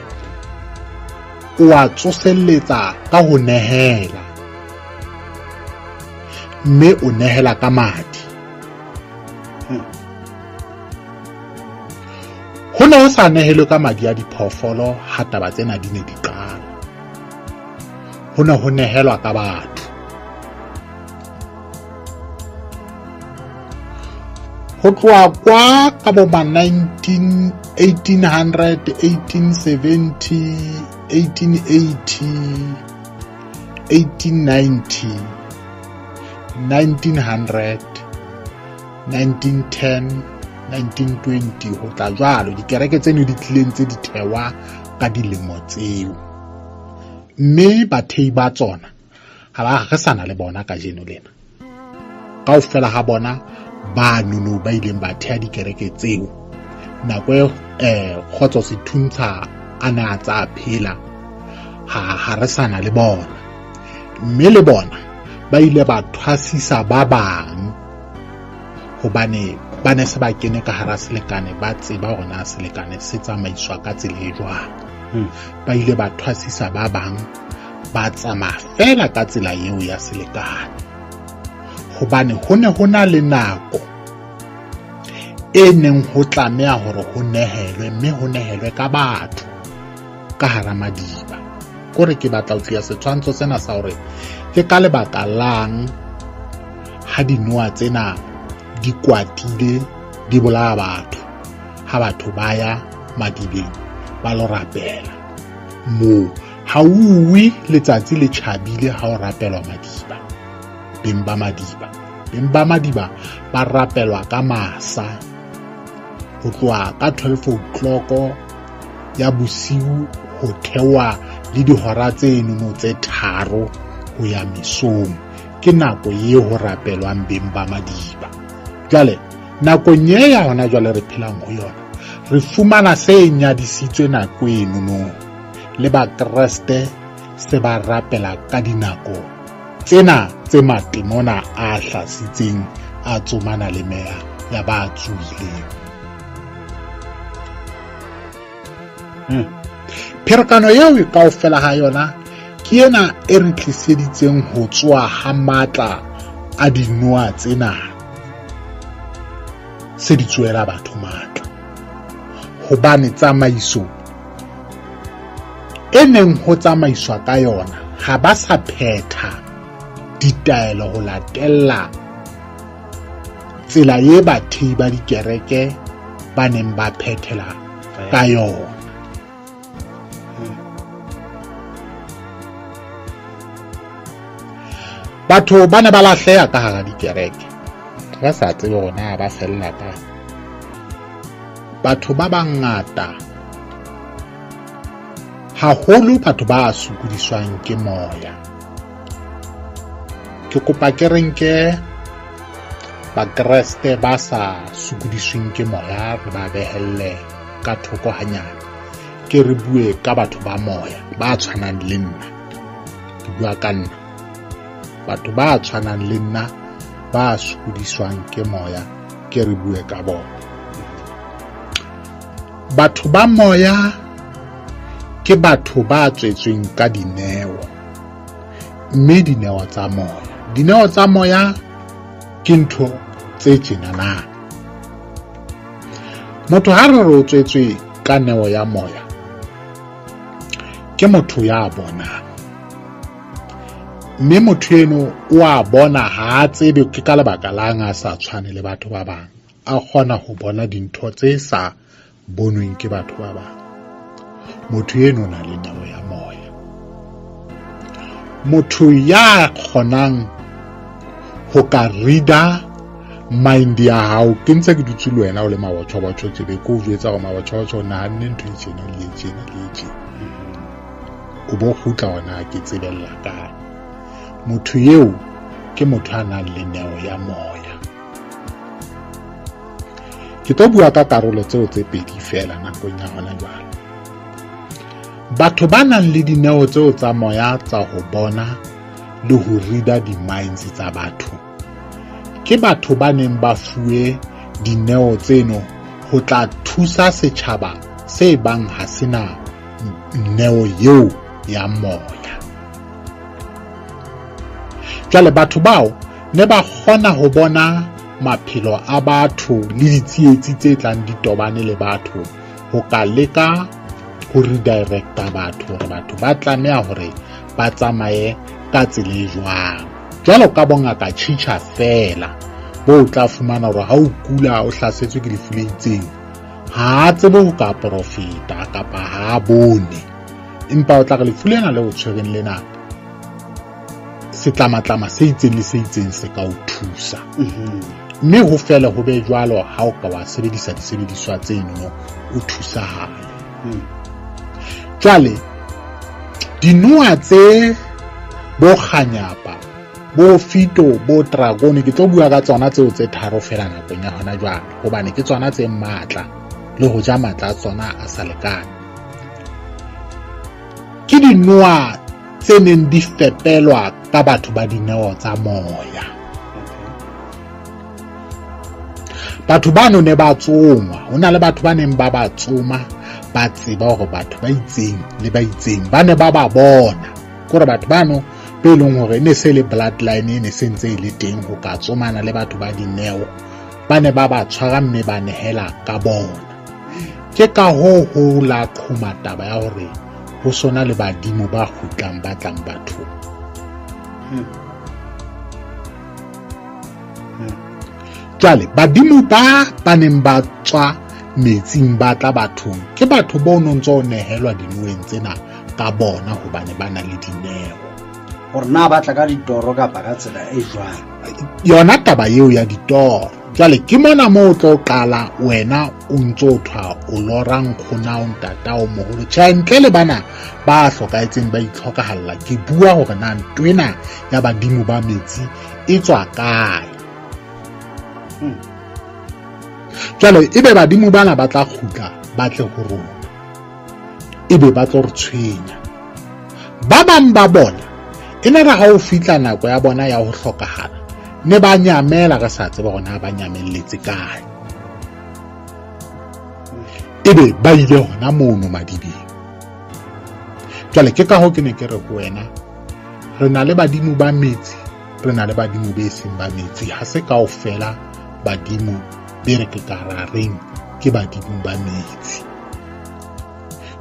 o a tsoselletsa ka ho nehela, mme o nehela ka madi. Ho ne ho sa nehelwe ka madi a diphoofolo ha taba tsena di ne di qala, ho ne ho nehelwa ka batho. Ho tloha kwa ka bo ma 1800, 1870, 1880, 1890, 1900, 1910, 1920 ho tla jwalo. Dikereke tseno di tlileng tse di thewa ka dilemo tseo, mme bathei ba tsona ha ba re sana le bona kajeno lena. Kaofela ha bona ba nono ba ileng ba theha dikereke tseo nako e Kgotso Sethuntsha a ne a tsa phela, ha re sana le bona. Mme le bona ba ile ba thwasisa ba bang, hobane ba ne se ba kene ka hara selekane, ba tseba hore na selekane se tsamaiswa ka tsela e jwang. Ba ile ba thwasisa ba bang, ba tsamaya fela ka tsela eo ya selekane, hobane ho ne ho na le nako e neng ho tlameha hore ho nehelwe, mme ho nehelwe ka batho ka hara madiba. Kore ke batla ho tlisa setshwantsho sena sa hore ke ka lebaka lang ha dinoha tsena di kwatile di bolaya batho ha batho ba ya madibeng ba lo rapela moo. Ha uwe letsatsi le tjhabile ha o rapelwa madiba. Beng ba madiba, beng ba madiba ba rapelwa ka masa ho tloha ka 12 o'clock ya bosiu ho theoha le dihora tse nono tse 3 ho ya mesong. Ke nako e ho rapelwang beng ba madiba. Jwale nakong e ya hona jwale re phelang ho yona, re fumana se nyadisitswe nako eno no le Bakreste se ba rapela ka dinako tsena tse matemona a hlasitseng a tsomana le meya ya ba tsohileng. Pherekano eo e kaofela ha yona ke ena e re tliseditseng ho tswa ha matla a dinoha tsena se di tsoela batho matla, hobane tsamaiso e neng ho tsamaiswa ka yona ha ba sa phetha ditaelo ho latella tsela e bathei ba dikereke ba neng ba phethela ka yona. Batho ba ne ba lahleha ka hara dikereke, ba sa tsebe hore na ba fella kae. Batho ba bangata haholo, batho ba sokodiswang ke moya. Ke kopa ke re nke Bakreste ba sa sokodisweng ke moya re ba behelle ka thoko hanyane. Ke re bue ka batho ba moya ba tshwanang le nna. Ke bua ka nna. Batho ba tshwanang le nna ba sokodiswang ke moya, ke re bue ka bona. Batho ba moya ke batho ba tswetsweng ka dineo, mme dineo tsa moya. Dineo tsa moya ke ntho tse tjenana. Motho ha re re o tswetswe ka neo ya moya, ke motho ya bonang. Mme motho eno o a bona, ha a tsebe ke ka lebaka lang a sa tshwane le batho ba bang. A kgona ho bona dintho tse sa bonweng ke batho ba bang. Motho eno o na le neo ya moya. Motho ya kgonang ho ka reader mind ya hao, ke ntse ke dutse le wena o le mabotjhobotjho tjebe, ke o jwetsa hore mabotjhobotjho o nahanne ntho e tjena le e tjena le e tjena. O bo kgutla hona ke tsebella kae. Motho eo ke motho a nang le neo ya moya. Ke tlo bua ka karolo tseo tse pedi feela nakong ya hona jwale. Batho ba nang le dineo tseo tsa moya tsa ho bona le ho reader di-minds tsa batho, ke batho ba neng ba fuwe dineo tseno ho tla thusa setjhaba se bang ha sena neo eo ya moya. Jwale batho bao ne ba kgona ho bona maphelo a batho le ditsietsi tse tlang di tobane le batho, ho ka leka ho redirecta batho hore batho ba tlameha hore ba tsamaye ka tsela e jwang. Jwalo ka bongaka tjhitjha feela, bo tla fumana hore ha o kula o hlasetswe ke lefu le itseng, ha a tsebe ho ka profeta kapa ha a bone, empa o tla re lefu lena le o tshwereng lena setlamatlama se itseng le se itseng se ka o thusa. Mme ho fele ho be jwalo ha o ka wa sebedisa disebediswa tseno o thusahale. Jwale dinoha tse bo kganyapa, bo fito, bo dragone, ke tlo bua ka tsona tseo tse tharo feela nakong ya hona jwale, hobane ke tsona tse matla le ho ja matla a tsona a sa lekane. Ke dinoha tse neng di fepelwa ka batho ba dineo tsa moya. Batho bano ne ba tsongwa, ho na le batho ba neng ba ba tsoma, ba tseba hore batho ba itseng le ba itseng ba ne ba ba bona. Kore batho bano be leng hore ne se le bloodline e ne se ntse e le teng ho ka tsomana le batho ba dineo, ba ne ba ba tshwara mme ba nehela ka bona. Ke ka hoo ho la qhoma taba ya hore ho sona le badimo ba kgutlang ba tlang bathong. Jwale badimo ba neng ba tswa metsing ba tla bathong ke batho bo no ntso nehelwa dinoeng tsena ka bona hobane ba na le dineo. Hore na ba tla ka ditoro kapa ka tsela e jwang? Yona taba eo ya ditoro. Jwale ke mona moo o tlo qala wena o ntso thwa o lora nkgona o ntatao moholo. Tjhe, ntle le bana ba hlokahetseng ba itlhokahalla, ke bua hore na ntwena ya badimo ba metsi e tswa kae. Jwale ebe badimo bana ba tla kgutla ba tle ho rona, ebe ba tlo re tshwenya. Ba bang ba bona e ne re ha o fihla nako ya bona ya ho hlokahala ne ba nyamela re sa tsebe hore na ba nyamelletse kae, ebe ba ile hona mono madibeng. Jwale ke ka hoo ke ne ke re ho wena, re na le badimo ba metsi, re na le badimo be seng ba metsi. Ha se kaofela badimo be re ke ka ra reng ke badimo ba metsi.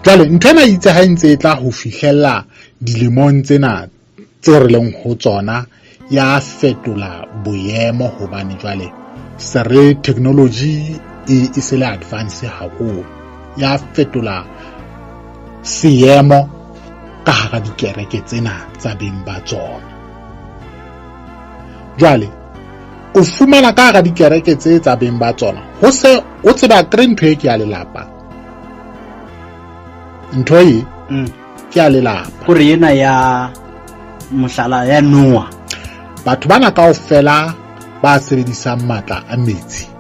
Jwale ntho ena itse ha ntse e tla ho fihlella dilemong tsena tse re leng ho tsona, ya fetola boemo hobane jwale se re technology e se le advance haholo, ya fetola seemo ka hara dikereke tsena tsa beng ba tsona. Jwale o fumana ka hara dikereke tse tsa beng ba tsona ho se o tseba kre ntho e ke ya lelapa, ntho e ke ya lelapa hore ena ya mohlala ya Noah. Batho bana kaofela ba sebedisang matla a metsi,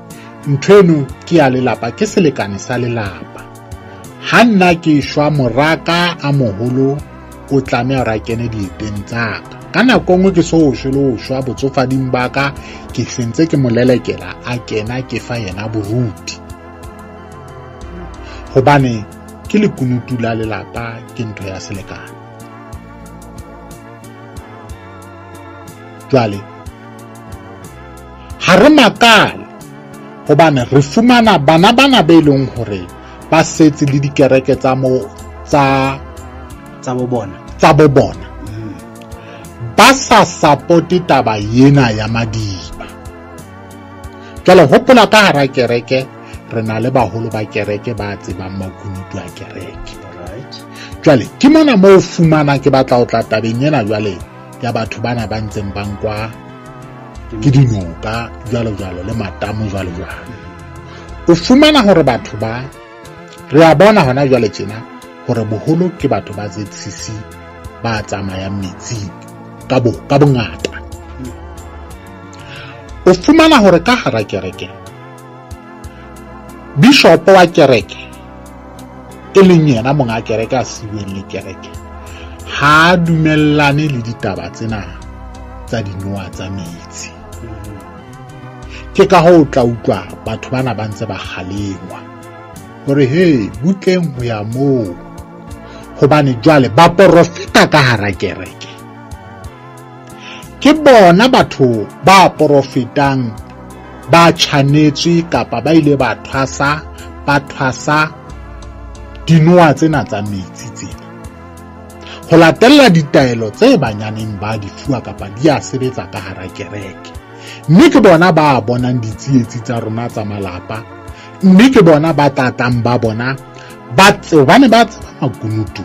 ntho eno ke ya lelapa, ke selekane sa lelapa. Ha nna ke shwa, moraka a moholo o tlameha hore a kene dieteng tsa ka. Ka nako nngwe ke so shwe le ho shwa botsofading ba ka, ke sentse ke mo lelekela a kena, ke fa yena boruti, hobane ke lekunutu la lelapa, ke ntho ya selekane. Jwale ha re makale hobane re fumana bana bana be leng hore ba setse le dikereke tsa mo tsa bo bona, tsa bo bona ba sa support taba ena ya madiba. Jwale hopola ka hara kereke re na le baholo ba kereke ba tsebang makunutu a kereke. Jwale ke mona moo fumana ke batla ho tla tabeng ena jwale ya batho bana ba ntseng ba nkwa ke dinoka jwalo jwalo le matamo jwalo jwalo. O fumana hore batho ba re a bona hona jwale tjena hore boholo ke batho ba ZCC ba tsamayang metsing ka bongata. O fumana hore ka hara kereke bishop wa kereke e leng yena monga kereke a siuweng le kereke ha dumellane le ditaba tsena tsa dinoa tsa metsi. Ke ka hoo tla utlwa batho bana ba ntse ba kgalengwa hore he butleng ho ya moo, hobane jwale baporofeta ka hara kereke ke bona batho ba porofetang ba tjhanetswe kapa ba ile ba thwasa dinoa tsena tsa metsi tsena ho latella ditaelo tse banyaneng ba di fuwa kapa di a sebetsa ka hara kereke. Mme ke bona ba bonang ditsietsi tsa rona tsa malapa, mme ke bona ba tlatang ba bona ba tsebane ba tseba makunutu,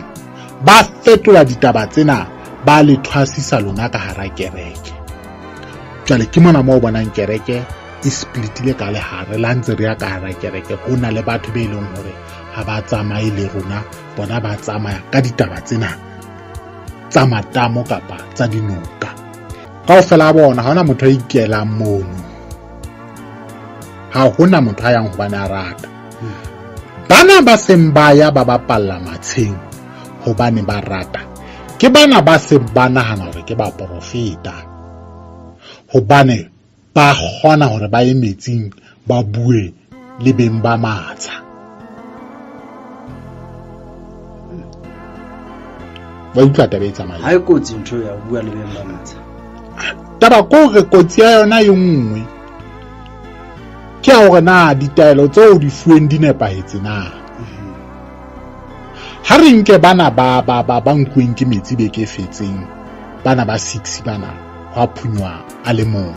ba fetola ditaba tsena ba le thwasisa lona ka hara kereke. Jwale ke mona moo bonang kereke e splitile ka lehare la ntse re ya ka hara kereke ho na le batho be leng hore ha ba tsamaye le rona, bona ba tsamaya ka ditaba tsena tsa matamo kapa tsa dinoka. Kaofela bona ha hona motho a ikelang mono, ha hona motho a yang hobane a rata. Bana ba seng ba ya ba bapalla matsheng hobane ba rata, ke bana ba seng ba nahana hore ke baporofeta, hobane ba kgona hore ba ye metsing ba bue le beng ba matsha. Ba utlwa taba e tsamayang. Ha e kotsi ntho ya ho bua le beng ba matsha. Taba ko re kotsi ya yona e nngwe ke ya hore na ditaelo tseo di fuweng di nepahetse na. Ha re nke bana ba ba ba ba nkuweng ke metsi beke e fetseng, bana ba 6 bana hwa phunywa a le mong.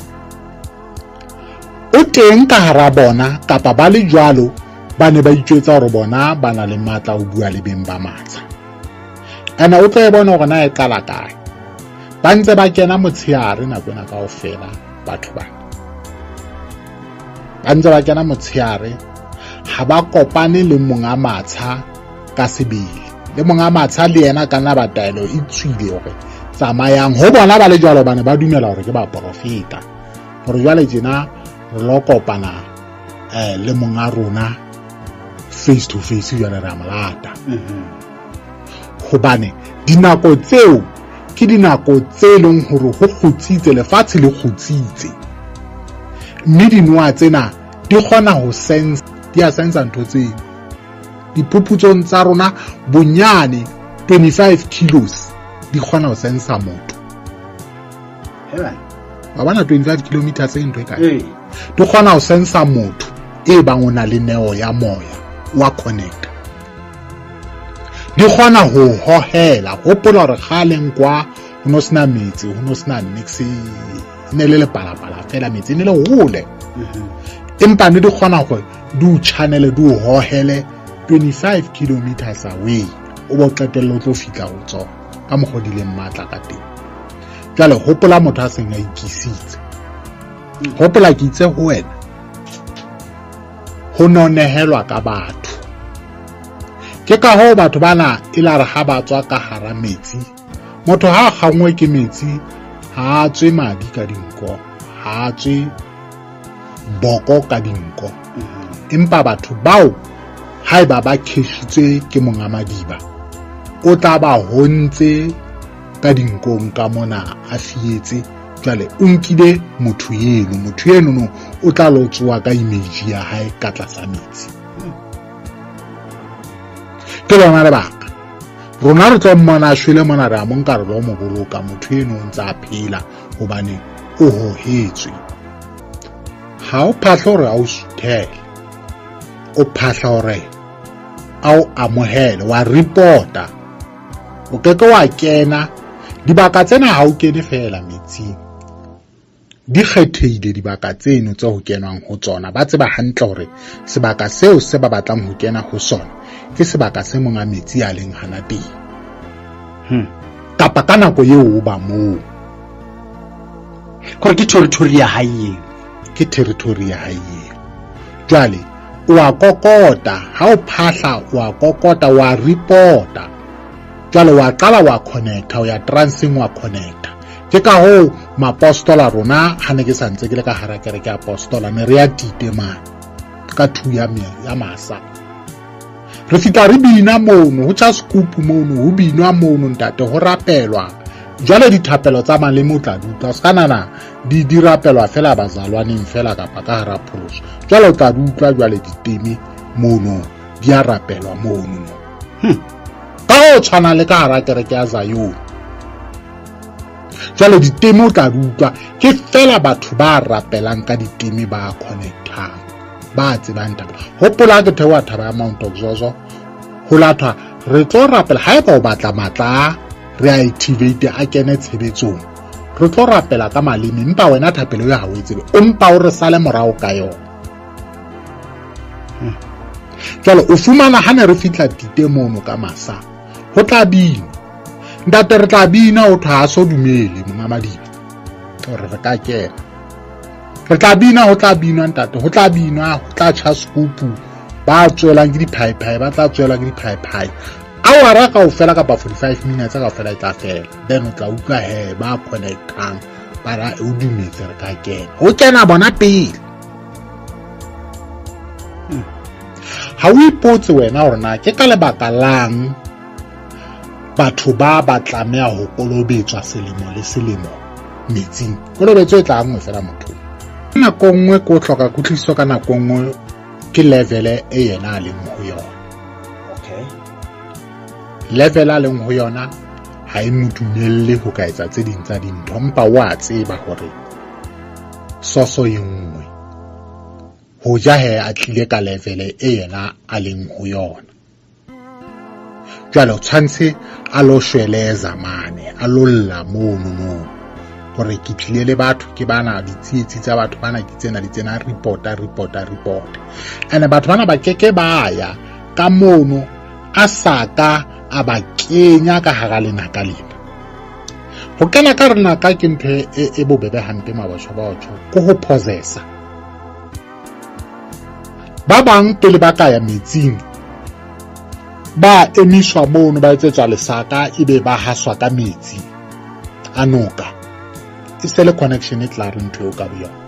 O teng ka hara bona kapa ba le jwalo ba ne ba itjwetsa hore bona ba na le matla ho bua le beng ba matsha. Ene o tlo e bona hore na e qala kae. Ba ntse ba kena motshehare nako ena kaofela batho bana. Ba ntse ba kena motshehare, ha ba kopane le monga matsha ka sebele. Le monga matsha le yena ka nna ba taelo e tswile hore tsamayang ho bona ba le jwalo bane ba dumela hore ke baprofeta. Hore jwale tjena re lo kopana le monga rona face to face jwale re a mo lata. Hobane dinako tseo ke dinako tse leng hore ho kgutsitse, lefatshe le kgutsitse. Mme dinoha tsena di kgona ho sense, di a sensa ntho tseo. Diphuputsong tsa rona bonyane 25 kilos di kgona ho sensa motho. Wa bona 25 kilometers e ntho e kae? Di kgona ho sensa motho e bang o na le neo ya moya wa connect. Di kgona ho hohela. Hopola hore kgaleng kwa ho no sena metsi, ho no sena niks, e ne le lepalapala fela, metsi e ne le hole. Empa ne di kgona hore di o channel, di o hohele 25 kilometers away, o bo qetelle o tlo fihla ho tsona ka mokgwa di leng matla ka teng. Jwale hopola motho a seng a ikisitse. Hopola ke itse ho wena ho no nehelwa ka batho. Ke ka hoo batho bana e la re ha ba tswa ka hara metsi, motho ha a kgangwe ke metsi ha a tswe madi ka dinko, ha a tswe boko ka dinko. Empa batho bao haeba ba kheshitswe ke monga madiba, o tla ba hontse ka dinkong ka mona a fietse. Jwale o nkile motho eno, motho eno no o tla lo tsoa ka image ya hae ka tlasa metsi. Ke lona lebaka rona re tlo mmona a shwele mona, re a mo nka re lo mo boloka, motho eno o ntse a phela hobane o hohetswe. Ha o phahle hore a o suthele, o phahla hore a o amohele, wa reporta. O keke wa kena dibaka tsena, ha o kene fela metsing, di kgethehile dibaka tseno tse ho kenwang ho tsona. Ba tseba hantle hore sebaka seo se ba batlang ho kena ho sona ke sebaka se monga metsi a leng hana teng. Kapa ka nako eo o ba moo. Kore ke territory ya hae eo. Ke territory ya hae eo. Jwale o a kokota, ha o phahla o a kokota, o a reporta. Jwale wa qala wa connecta, o ya transing wa connecta. Ke ka hoo mapostola rona ha ne ke sa ntse ke le ka hara kereke ya apostola, ne re ya tite mane ka 2 ya masa. Re fihla re bina mono, ho tjha sekupu mono, ho binwa mono ntate, ho rapelwa. Jwale dithapelo tsa maleme o tla di utlwa, se ka nana di rapelwa fela bazalwaneng fela kapa ka hara pholoso. Jwale o tla di utlwa jwale diteme mono, di a rapelwa mono. Ka ho tshwana le ka hara kereke ya Zion. Jwale diteme o tla di utlwa, ke fela batho ba rapelang ka diteme ba connectang, ba tsebang taba. Hopola ke theoha thaba ya Mount Oxozo, ho lathwa re tlo rapela. Haeba o batla matla re a activate a kene tshebetsong, re tlo rapela ka maleme, empa wena thapelo ya hao e tsebe, o mpa o re sale morao ka yona. Jwale o fumana ha ne re fihla tite mono ka masa, ho tla bina ntate, re tla bina, o thwa ha so dumele monga madiba hore re ka kena. Re tla bina, ho tla binwa ntate, ho tla binwa, ho tla tjha sekupu, ba tswelang ke diphaephai, ba tla tswelwa ke diphaephai. Awara kaofela kapa 45 minutes kaofela e tla fela. Then o tla utlwa he ba connectang, ba ra o dumetse re ka kena. Ho kena bona pele. Ha o ipotse wena hore na ke ka lebaka lang batho ba ba tlameha ho kolobetswa selemo le selemo metsing. Kolobetso e tla nngwe fela motho. Nako nngwe ko hloka kutlwisiso, ka nako nngwe ke level e yena a leng ho yona. Okay. Level a leng ho yona ha e mo dumelle ho ka etsa tse ding tsa dintho, empa wa tseba hore soso e nngwe ho ja he a tlile ka level e yena a leng ho yona. Jwale o tshwanetse a lo shweleza mane, a lo lla mono no hore ke tlile le batho ke bana ditsietsi tsa batho bana ke tsena di tsena reporta. And batho bana ba keke ba ya ka mono a sa ka a ba kenya ka hara lenaka lena. Ho kena ka rena ka ke ntho e bobebe hampe mabotjho batho ke ho possessa. Ba bang pele ba ka ya metsing ba emiswa mono ba etsetswa lesaka ebe ba haswa ka metsi a noka. E se le connection e tla re ntho eo ka boyona.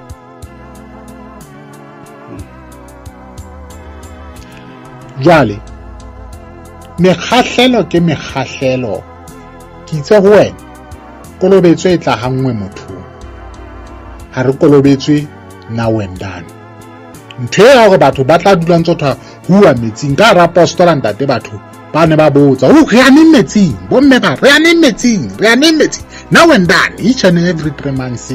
Jwale mekgahlelo ke mekgahlelo, ke itse ho wena kolobetso e tla hanngwe mothong, ha re kolobetswe now and then. Ntho ya hore batho ba tla dula ntse thwa huwa metsing ka hara apostola ntate, batho ba ne ba botsa o re ya neng metsing, bomme ba re ya neng metsing, re ya neng metsing now and then, each and every 3 months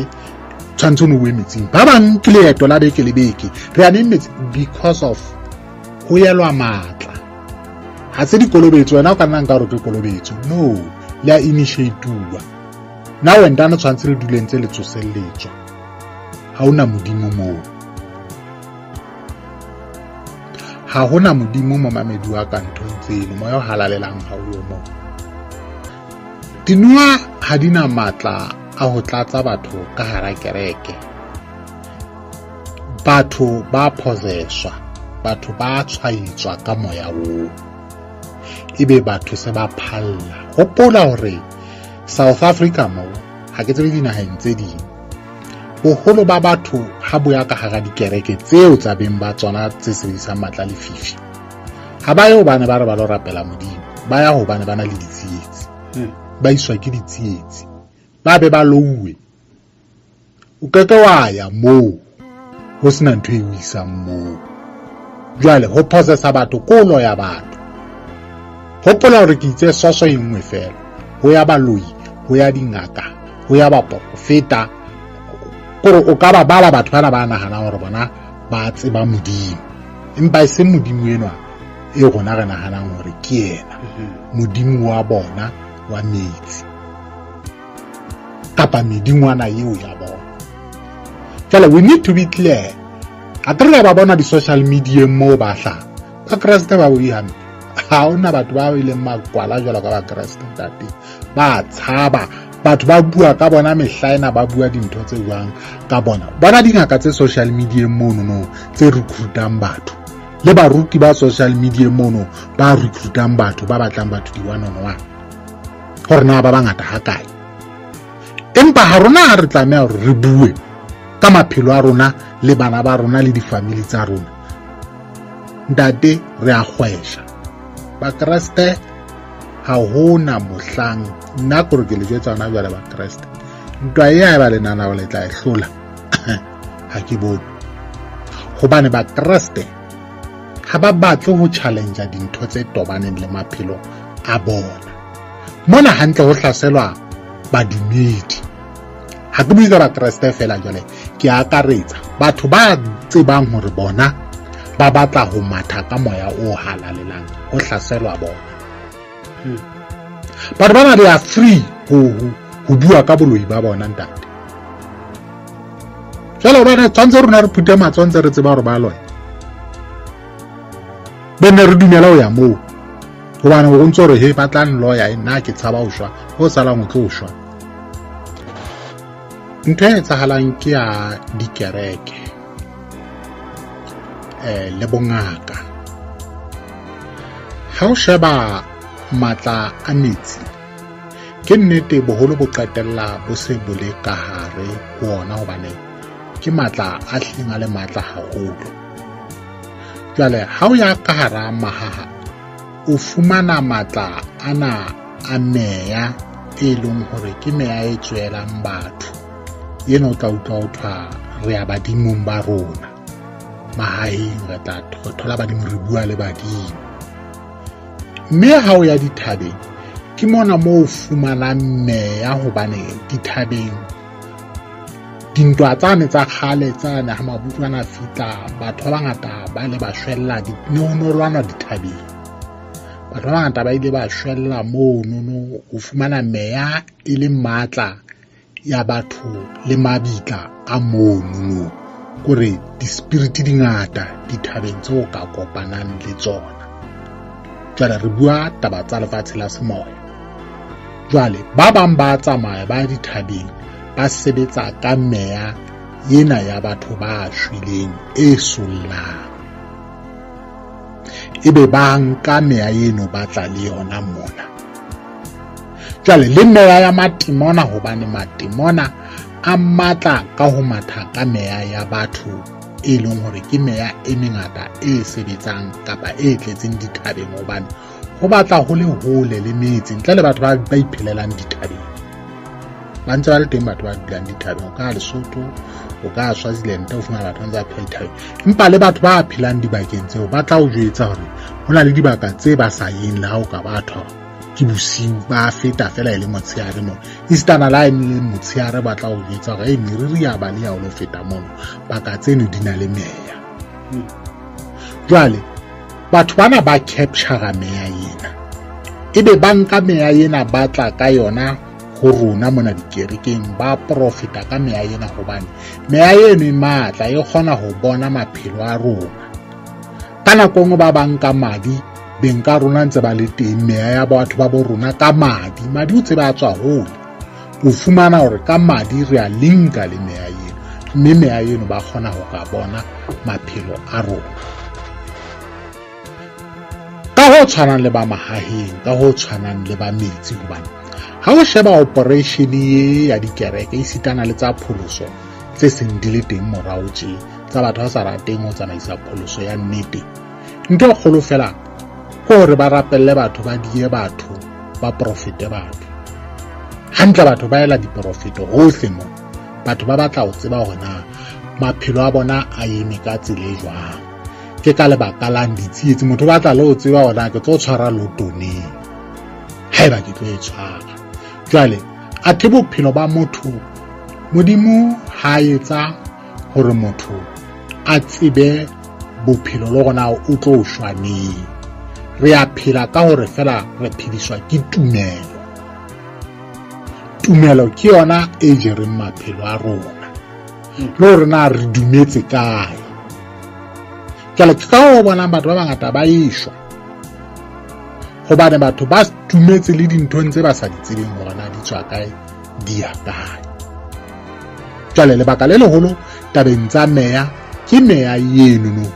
tshwanetse o we metsing. Ba bang ke leeto la beke le beke, re ya neng metsing, because of ho yelwa matla. Ha se dikolobetso, wena o ka nna nka hore ke kolobetso, no, le a initiate-uwa now and then, tshwanetse le dule ntse le tsoselletswa. Ha hona modimo moo, ha hona modimo momamedi wa ka nthong tseno, moya o halalelang ha o yo moo. Dinoha ha di na matla a ho tlatsa batho ka hara kereke. Batho ba possesswa, batho ba tshwaetswa ka moya oo, ebe batho se ba phalla. Hopola hore South Africa moo, ha ke tsebe dinaheng tse ding, boholo ba batho ha bo ya ka hara dikereke tseo tsa beng ba tsona tse sebedisang matla lefifi, ha ba ye hobane ba re ba lo rapela modimo, ba ya hobane ba na le ditsietsi, ba iswa ke ditsietsi, ba be ba louwe. O keke wa ya moo ho sena ntho e o isang moo. Jwale ho possessa batho ko loya batho. Hopola hore ke itse soso e nngwe fela, ho ya baloi, ho ya dingaka, ho ya baprofeta, kore o ka ba bala batho bana ba nahanang hore bona ba tseba modimo, empa e seng modimo enwa e rona re nahanang hore ke yena modimo wa bona wa metsi kapa medingwana eo ya bona. Jwale we need to be clear. A re ba bona di-social media moo ba hlaha Bakreste ba boi hampe. Ha hona batho ba ileng makwala jwalo ka Bakreste ntate, ba tshaba batho ba bua ka bona mehla ena, ba bua dintho tse jwang ka bona. Bona dingaka tse social media mono no tse recruitang batho, le baruti ba social media mono ba recruitang batho ba batlang batho di one on one, hore na ba bangata ha kae. Empa ha rona ha re tlameha hore re bue ka maphelo a rona le bana ba rona le di-family tsa rona, ntate re a kgwesha. Bakreste ha hona mohlang, nna kore ke le jwetsa hona jwale Bakreste, ntwa e ya ba le nana le tla e hlola ha ke bone, hobane Bakreste ha ba batle ho challenge dintho tse tobaneng le maphelo a bona. Mona hantle ho hlaselwa badumedi. Ha ke bue ka Bakreste fela jwale, ke akaretsa batho ba tsebang hore bona ba batla ho matha ka moya o halalelang, ho hlaselwa bona. Batho bana they are free ho bua ka boloi ba bona ntate. Jwale hobane tshwanetse rona re phute matsoho ntse re tseba hore ba loya, be ne re dumela ho ya moo, hobane o ntse hore he ba tla nloya, nna ke tshaba ho shwa, ho salang o tlo shwa. Ntho e etsahalang ke ya dikereke le bongaka. Ha o sheba matla a metsi, ke nnete boholo bo qetella bo se bo le ka hare ho ona, hobane ke matla a hlileng a le matla haholo. Jwale ha o ya ka hara mahaha, o fumana matla ana a meya e leng hore ke meya e tswelang batho. Ena o tla utlwa ho thwa re ya badimong ba rona mahaeng, re tla thola badimo, re bua le badimo. Mme ha o ya dithabeng, ke mona moo o fumanang meya, hobane dithabeng dintwa tsane tsa kgale tsane ha mabotho ana fihla, batho ba bangata ba le ba shwella, ne ho no lwanwa dithabeng. Batho ba bangata ba ile ba shwella monono, o fumana meya e le matla ya batho le mabitla a monono. Kore di-spirit di ngata dithabeng tseo ka kopanang le tsona. Jwale re bua taba tsa lefatshe la semoya. Jwale ba bang ba tsamaya ba dithabeng ba sebetsa ka meya ena ya batho ba shweleng e sollang. Ebe ba nka meya eno ba tla le yona mona. Jwale le meya ya matimona, hobane matimona a matla ka ho matha ka meya ya batho e leng hore ke meya e mengata e sebetsang kapa e tletseng dithabeng, hobane ho batla ho le hole le metse ntle le batho ba iphelelang dithabeng. Ba ntse ba le teng batho ba dulang dithabeng, o ka Lesotho, o ka Swaziland, o fumana batho ba ntse ba phela dithabeng. Empa le batho ba phelang dibakeng tseo ba tla o jwetsa hore ho na le dibaka tse ba sa yeng le ha o ka batho ke bosiu ba feta fela e le motshehare mono. Esitana le ha e le motshehare ba tla o jwetsa hore meriri ya ba le ya o lo feta mono, baka tseno di na le meya. Jwale batho bana ba capture meya ena, ebe ba nka meya ena ba tla ka yona ho rona mona dikerekeng, ba profita ka meya ena, hobane meya eno e matla e kgona ho bona maphelo a rona. Ka nako nngwe ba banka madi beng ka rona ntse ba le teng, meya ya batho ba bo rona ka madi, madi o tseba a tswa hole, o fumana hore ka madi re a linka le meya eno, mme meya eno ba kgona ho ka bona maphelo a rona. Ka ho tshwanang le ba mahaheng, ka ho tshwanang le ba metsi, hobane ha o sheba operation ye ya dikereke esitana le tsa pholoso tse seng di le teng morao tje, tsa batho ba sa rateng ho tsamaisa pholoso ya nnete, ntho e kgolo fela ke hore ba rapelle batho, ba die batho, ba profete batho. Hantle batho ba ela diprofeto hohle mo. Batho ba batla ho tseba hore na maphelo a bona a eme ka tsela e jwang. Ke ka lebaka lang ditsietsi, motho o batla le ho tseba hore na ke tlo tshwara lotoneng haeba ke tlo e tshwara. Jwale athe bophelo ba motho, Modimo ha etsa hore motho a tsebe bophelo le hore na o tlo shwa neng. Re a phela ka hore fela re phediswa ke tumelo. Tumelo ke yona e jereng maphelo a rona, le hore na re dumetse kae. Jwale ke ka ho bonang batho ba bangata ba eshwa, hobane batho ba dumetse le dinthong tse ba sa di tsebeng hore na di tswa kae, di ya kae. Jwale lebaka le leholo tabeng tsa meya ke meya eno no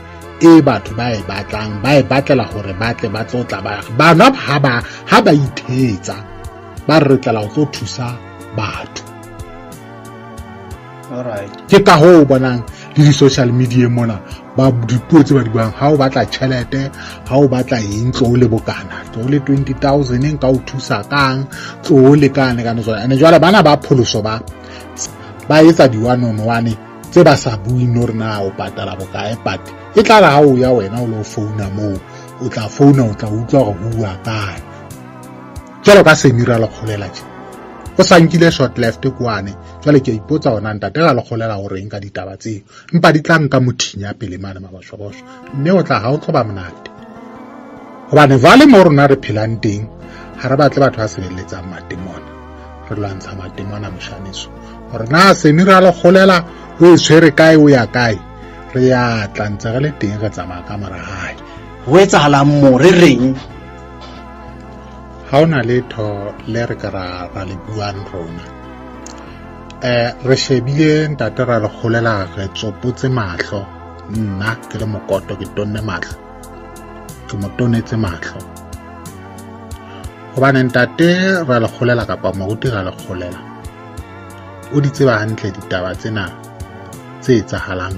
e batho ba e batlang, ba e batlela hore ba tle ba tlo tla ba bana ha ba ithetsa, ba re tlela ho tlo thusa batho. Alright. Ke ka hoo bonang le di-social media mona ba dipuo tse ba di buang, ha o batla tjhelete, ha o batla eng, tlo le bokana, tlo le 20,000 nka o thusa kang, tlo le kane kana jwale. Ene jwale bana ba pholoso ba etsa di one on one tse ba sa buing hore na o patala bokae, but e tla re ha o ya wena o lo founa moo, o tla founa, o tla utlwa hore ho bua kae. Jwalo ka Semira Lekgolela tje, o sa nkile short left kwane. Jwale ke a ipotsa hore ntate ra Lekgolela hore eng ka ditaba tseo, empa di tla nka mothinya pele mane mabashobosho, mme o tla ha o tlo ba monate. Hobane jwale mo rona re phelang teng, ha re batle batho ba sebeletsang matemona, re lwantsha matemona moshaneso. Hore na Semira Lekgolela o e tshwere kae, o ya kae, re ya tla ntse re le teng, re tsamaya ka mora hae. Ho etsahalang mo re reng? Ha hona letho le re ka ra le buang rona. Re shebile ntate ra Lekgolela, re tsopotse mahlo. Nna ke le mokoto, ke tonne mahlo, ke mo tonetse mahlo. Hobane ntate ra Lekgolela kapa moruti ra Lekgolela o di tseba hantle ditaba tsena tse etsahalang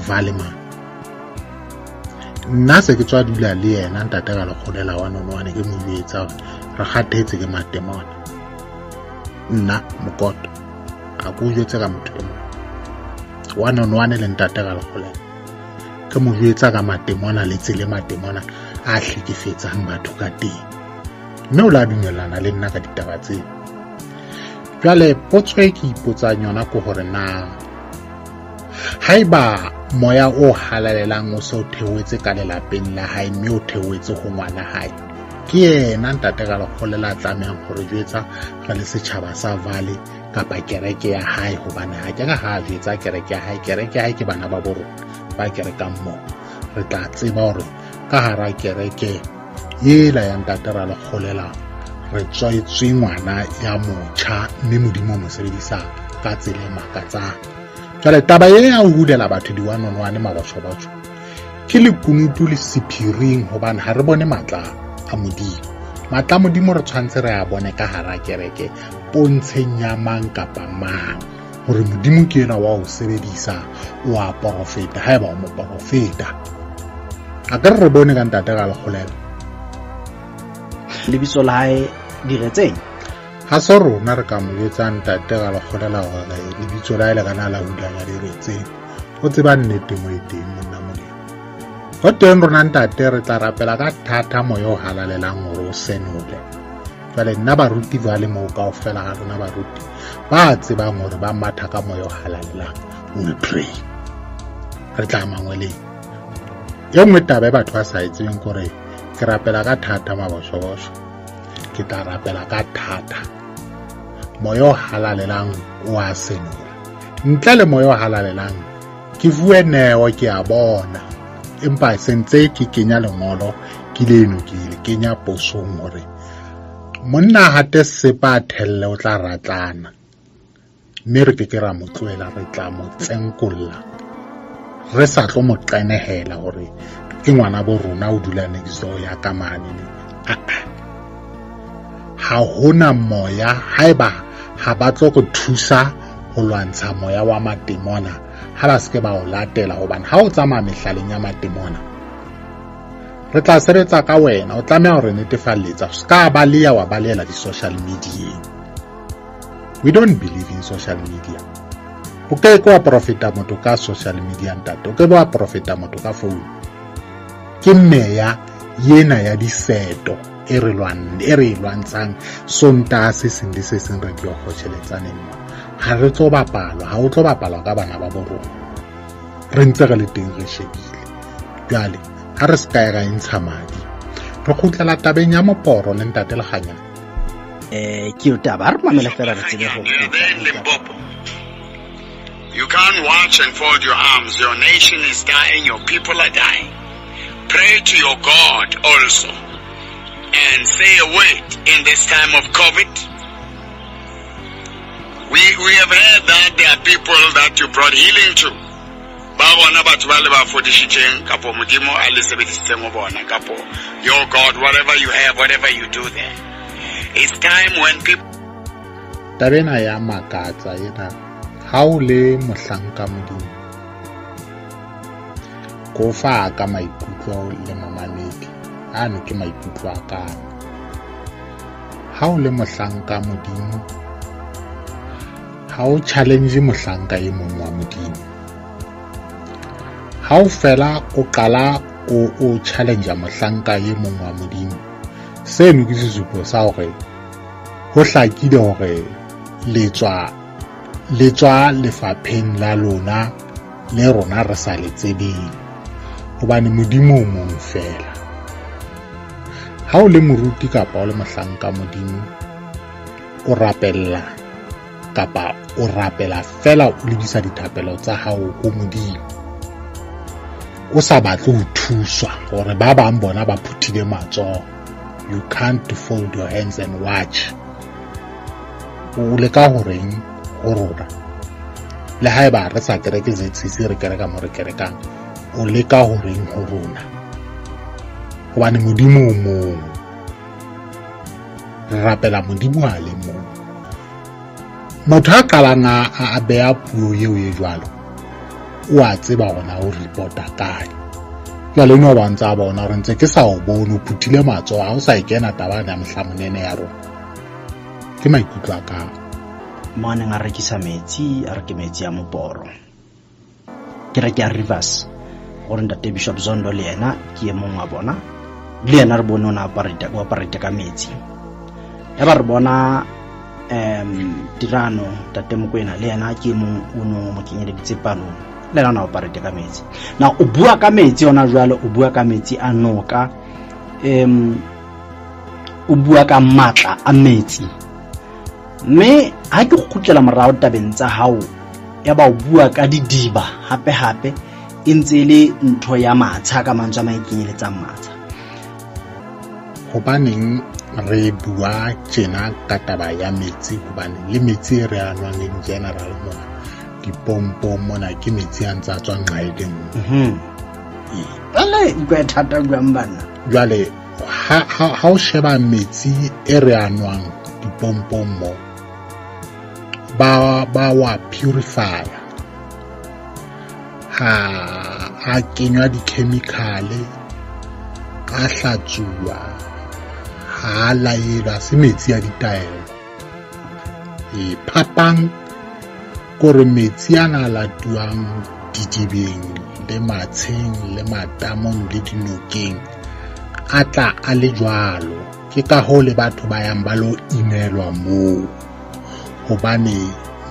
Valeman. Nna se ke tswa dula le yena ntate ra Lekgolela wa nonwane, ke mo jwetsa hore re kgathetse ke matemona. Nna mokoto a ko jwetse ka motho e mong wa nonwane le ntate ra Lekgolela, ke mo jwetsa ka matemona le tsele matemona a hlekefetsang batho ka teng, mme o la dumellana le nna ka ditaba tseo. Jwale potso e ke ipotsang yona ke hore na haeba moya o halalelang o se o theohetse ka lelapeng la hae, mme o theohetse ho ngwana hae, Ke yena ntate Ralekholela a tlamehang hore jwetsa re le setjhaba sa Valley kapa kereke ya hae, hobane ha ke re ha jwetsa kereke ya hae, kereke ya hae ke bana ba bo rona ba kerekang moo. Re tla tseba hore ka hara kereke ela ya ntate Ralekholela re tswaetswe ngwana ya motjha, mme Modimo o mo sebedisa ka tsela e makatsang. Jwale taba e ya ho hulela batho di-one on one mabotjho-botjho ke lekunutu le sephiring, hobane ha re bone matla a Modimo. Matla a Modimo re tshwanetse re a bone ka hara kereke pontsheng ya mang kapa mang, hore Modimo ke enwa wa ho sebedisa, o a porofeta haeba o moporofeta. A ke re bone ka ntate Ralekholela. Lebitso la hae Diretseng. Ha se rona re ka mo jwetsa ntate Ralekholela hore lebitso la hae le kana la hulanya Diretseng. O tseba nnete mo e teng monna Modimo. Ho teng rona ntate re tla rapela ka thata moya o halalelang hore o senole. Jwale nna baruti ba le moo kaofela ha rona baruti ba tsebang hore ba matha ka moya o halalelang, we will pray. Re tla mangweleng. E nngwe taba e batho ba sa e tsebeng ke hore ke rapela ka thata mabosho-bosho. Ke tla rapela ka thata. Moya o halalelang o a senola. Ntle le moya o halalelang ke fuwe neo, ke a bona. Empa sentse ke kenya lengolo ke leno, ke le kenya posong hore monna hate sepa a thelle o tla ratlana, mme re ke ke ra mo tlohela, re tla mo tsenkolla, re sa tlo mo qenehela hore ke ngwana bo rona o dula next door ya ka mane. Aa, ha hona moya haeba ha ba tlo re thusa ho lwantsha moya wa matemona, ha ba se ke ba o latela, hobane ha o tsamaya mehlaleng ya matemona re tla sebetsa ka wena. O tlameha hore netefalletsa o ska baleya wa balehela di-social media. We don't believe in social media. O ke ke wa profeta motho ka social media ntate, o ke wa profeta motho ka phone. Ke meya yena ya diseto e re e lwantshang Sontaha se seng le se seng re di kgotjheletsaneng mo. Ha re tlo bapalwa, ha o tlo bapalwa ka bana ba bo rona. Re ntse re le teng re shebile. Jwale ha re se ka ra ntsha madi, re kgutlela tabeng ya moporo le ntate Lekganyane. Ke yo taba, ha re mamele fela re tsebe ho kgutla. You can't watch and fold your arms. Your nation is dying, your people are dying. Pray to your God also and say a word in this time of COVID. We have heard that there are people that you brought healing to. Ba bona batho ba le ba fodisitseng kapo Modimo a le sebedisitseng ho bona, kapo your God, whatever you have, whatever you do there. It's time when people... Taba ena ya makatsa ena. Ha o le mohlanka Modimo, ko fa ka maikutlo le mamamedi. Ano ke maikutlo a ka. Ha o le mohlanka Modimo, ha o challenge mohlanka e mong wa Modimo. Ha o fela o qala o challenge mohlanka e mong wa Modimo, seno ke sesupo sa hore ho hlakile hore le tswa lefapheng la lona le rona re sa le tsebeng, hobane Modimo o mong fela. Ha o le moruti kapa o le mohlanka Modimo, o rapella kapa o rapela fela o lebisa dithapelo tsa hao ho Modimo, o sa batle ho thuswa hore ba bang bona ba phuthile matsoho. You can't fold your hands and watch. O leka horeng ho rona, le haeba re sa kereke ZCC, re kereka mo re kerekang, o leka horeng ho rona, hobane Modimo o mong. Re rapela Modimo a le mong. Motho a qalang a beha puo eo e jwalo, o a tseba hore na o reporta kae. Jwale no ba ntse a bona hore ntse ke sa o bone, o phuthile matsoho, ha o sa e kena taba ya mohlamonene ya rona. Ke maikutlo a ka. Mo a neng a rekisa metsi, a re ke metsi a moporo. Kereke ya Rivers, gore ntate Bishop Zondo le yena ke e mong wa bona. Le yena re bone o ne a apara ka metsi. Ya ba re bona Tirano tate Mokoena le yena ke e mong o no mo kenyeleditse palong. Le yena o ne a apara ka metsi. Na o bua ka metsi hona jwale, o bua ka metsi a noka. O bua ka matla a metsi. Mme ha ke kgutlela morao tabeng tsa hao, ya ba o bua ka didiba hape hape e ntse e le ntho ya matsha ka mantswe a mang e kenyeletsang matsha. Hobaneng re bua tjena ka taba ya metsi? Hobane le metsi e re a nwang in general mona dipompong mona ke metsi a ntse a tswa nqa e le nngwe. Jwale utlwa e thata buang banna. Jwale ha o sheba metsi e re a nwang dipompong mo, ba wa purifier, ha a kenywa di-chemical-e, a hlatsuwa, ha laelwa, se metsi a ditaelo. Phapang kore metsi ana a latuwang didibeng le matsheng le matamong le dinokeng a tla a le jwalo. Ke ka hoo le batho ba yang ba lo inelwa moo, hobane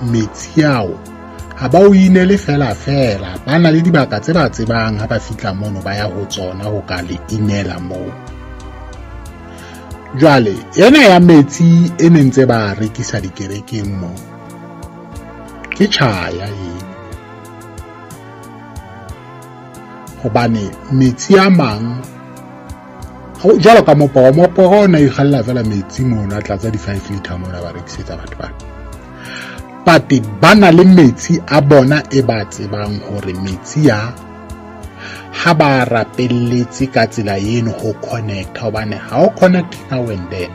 metsi ao ha ba o inele fela fela, ba na le dibaka tse ba tsebang ha ba fihla mono ba ya ho tsona ho ka le inela moo. Jwale ena ya metsi e ne ntse ba rekisa dikerekeng mo ke tjhaya eno, hobane metsi a mang jwalo ka moporo o na ikgalla fela metsi mono, a tlatsa di-5 liter mona ba rekisetsa batho bana. But ba na le metsi a bona e ba tsebang hore metsi a ha ba rapelletse ka tsela eno ho connect, hobane ha o connect now and then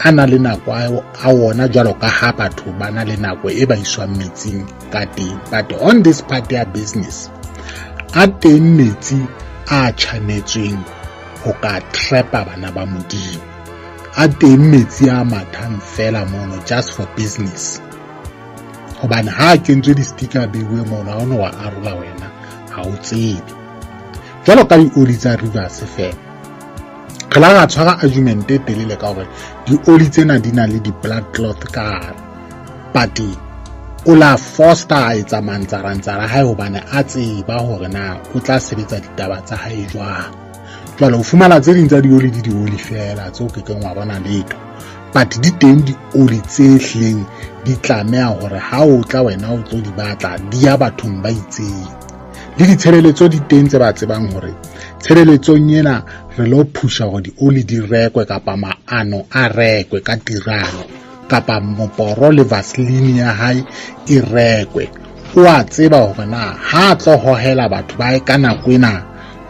a na le nako a wona, jwalo ka ha batho ba na le nako e ba iswang metsing ka teng. But on this part ya business a teng metsi a tjhanetsweng ho ka trapa bana ba Modimo, a teng metsi a mathang fela mono just for business, hobane ha a kentswe di-sticker beuwe mono, ha o no wa arola wena, ha o tsebe. Jwalo ka dioli tsa Rivers fela, re la ra tshwara argument e telele ka hore dioli tsena di na le di-blood clot ka hare, but o la foster a etsa mantsarantsara hae hobane a tseba hore na o tla sebetsa ditaba tsa hae jwang. Jwale o fumana tse ding tsa dioli di dioli fela tseo ke keng wa bona letho, but di teng dioli tse hlileng di tlameha hore ha o tla wena o tlo di batla di ya bathong ba itseng. Le ditshebeletso di teng tse ba tsebang hore tshebeletsong ena re lo phusha hore dioli di rekwe kapa maano a rekwe ka tirano, kapa moporo le vaseline ya hae e rekwe. O a tseba hore na ha tlo hohela batho ba ka nako ena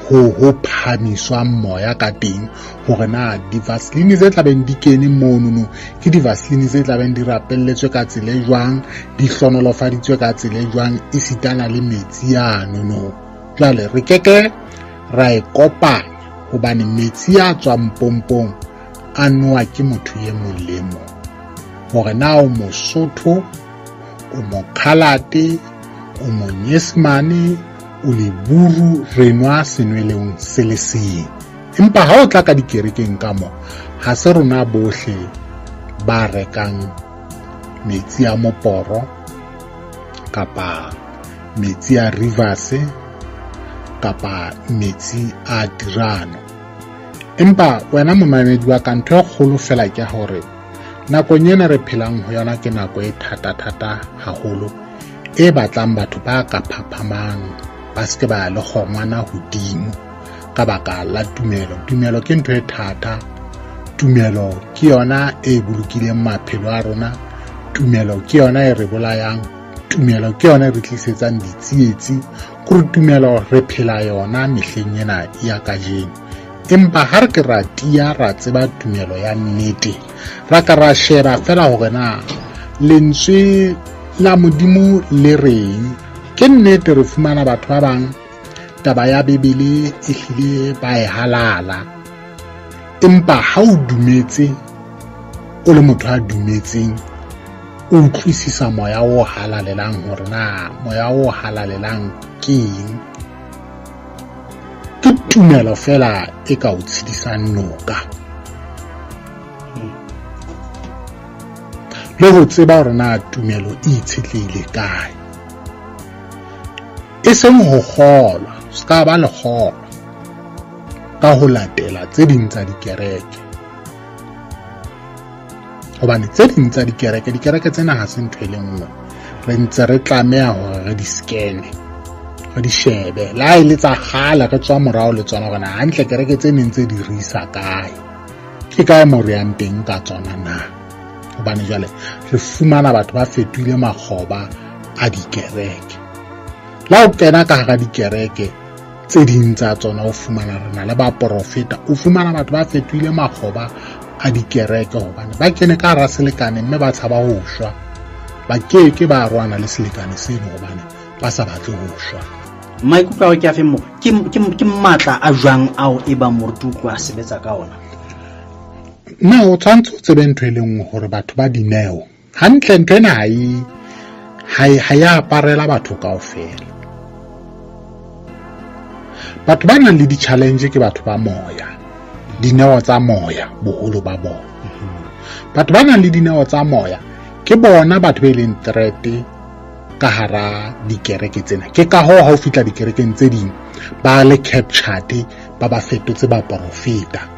ho phahamiswa moya ka teng, hore na di-vaseline tse tlabeng di kene monono ke di-vaseline tse tlabeng di rapelletswe ka tsela e jwang, di hlonolofaditswe ka tsela e jwang, esitana le metsi anono. Jwale re keke ra e kopanya hobane metsi a tswang pompong a nowa ke motho e mong le mong, hore na o Mosotho, o Mokhalate, o Monyesemane, o leburu, re nwa senweleng se le seng. Empa ha o tla ka dikerekeng ka mo, ha se rona bohle ba rekang metsi a moporo kapa metsi a Rivers kapa metsi a Tirano. Empa wena momamedi wa ka, ntho e kgolo fela ke hore nakong ena re phelang ho yona ke nako e thata-thata haholo, e batlang batho ba ka phaphamang, ba se ke ba ya le kgongwana hodimo ka baka la tumelo. Tumelo ke ntho e thata, tumelo ke yona e bolokileng maphelo a rona, tumelo ke yona e re bolayang, tumelo ke yona e re tlisetsang ditsietsi. Kore tumelo re phela yona mehleng ena ya kajeno. Empa ha re ke ra tiya ra tseba tumelo ya nnete, ra ka ra sheba fela hore na lentswe la Modimo le reng. Ke nnete re fumana batho ba bang taba ya Bibele e hlile ba e halala, empa ha o dumetse, o le motho a dumetseng, o utlwisisa moya o halalelang hore na moya o halalelang ke eng. Ke tumelo fela e ka o tshedisang noka, le ho tseba hore na tumelo e itshetlehile kae, e seng ho kgolwa, se ka ba le kgolwa ka ho latela tse ding tsa dikereke. Hobane tse ding tsa dikereke, dikereke tsena ha se ntho e le nngwe. Re ntse re tlameha hore re di scan-e, re di shebe. Le ha e le tsa kgale re tswa morao le tsona hore na hantle kereke tse neng tse di re isa kae. Ke kae mo re yang teng ka tsona na? Hobane jwale re fumana batho ba fetohile makgoba a dikereke. Le ha o kena ka hara dikereke tse ding tsa tsona o fumana re na le baporofeta, o fumana batho ba fetohile makgoba a dikereke hobane ba kene ka hara selekane mme ba tshaba ho shwa. Ba keke ba rwana le selekane seno hobane ba sa batle ho shwa. Maikutlo ao ke a feng mo? Ke matla a jwang ao e bang moruti o tloha sebetsa ka ona? Nna o tshwanetse o tsebe ntho e le nngwe hore batho ba dineo hantle ntho ena ha ya aparela batho kaofela. Batho ba nang le di-challenge ke batho ba moya, dineo tsa moya boholo ba bona. Batho ba nang le dineo tsa moya ke bona batho ba e leng threat ka hara dikereke tsena. Ke ka hoo ha o fihla dikerekeng tse ding ba le captured, ba ba fetotse baporofeta.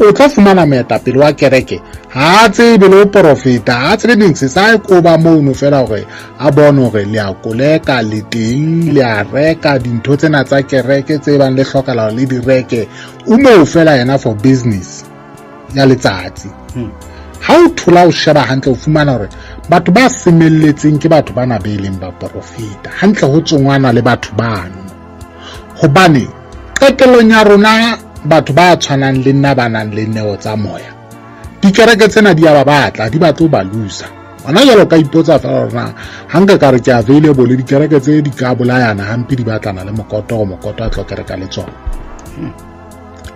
O tla fumana moetapele wa kereke ha a tsebe le ho porofeta, ha a tsebe ding se sa koba mono fela hore a bone hore le a koleka le teng, le a reka dintho tsena tsa kereke tse bang le hlokahala le di reke. O moo fela yena for business ya letsatsi. Ha o thola o sheba hantle o fumana hore batho ba semelletseng ke batho bana be leng ba porofeta. Hantle ho tsongwana le batho bano. Hobane qetellong ya rona batho ba tshwanang le nna ba nang le neo tsa moya, dikereke tsena di a ba batla, di batle ho ba losa. Hona jwale o ka ipotsa fela hore na ha nka ka re ke available, dikereke tse di ka bolayana hampe di batlana le mokoto hore mokoto a tlo kereka le tsona.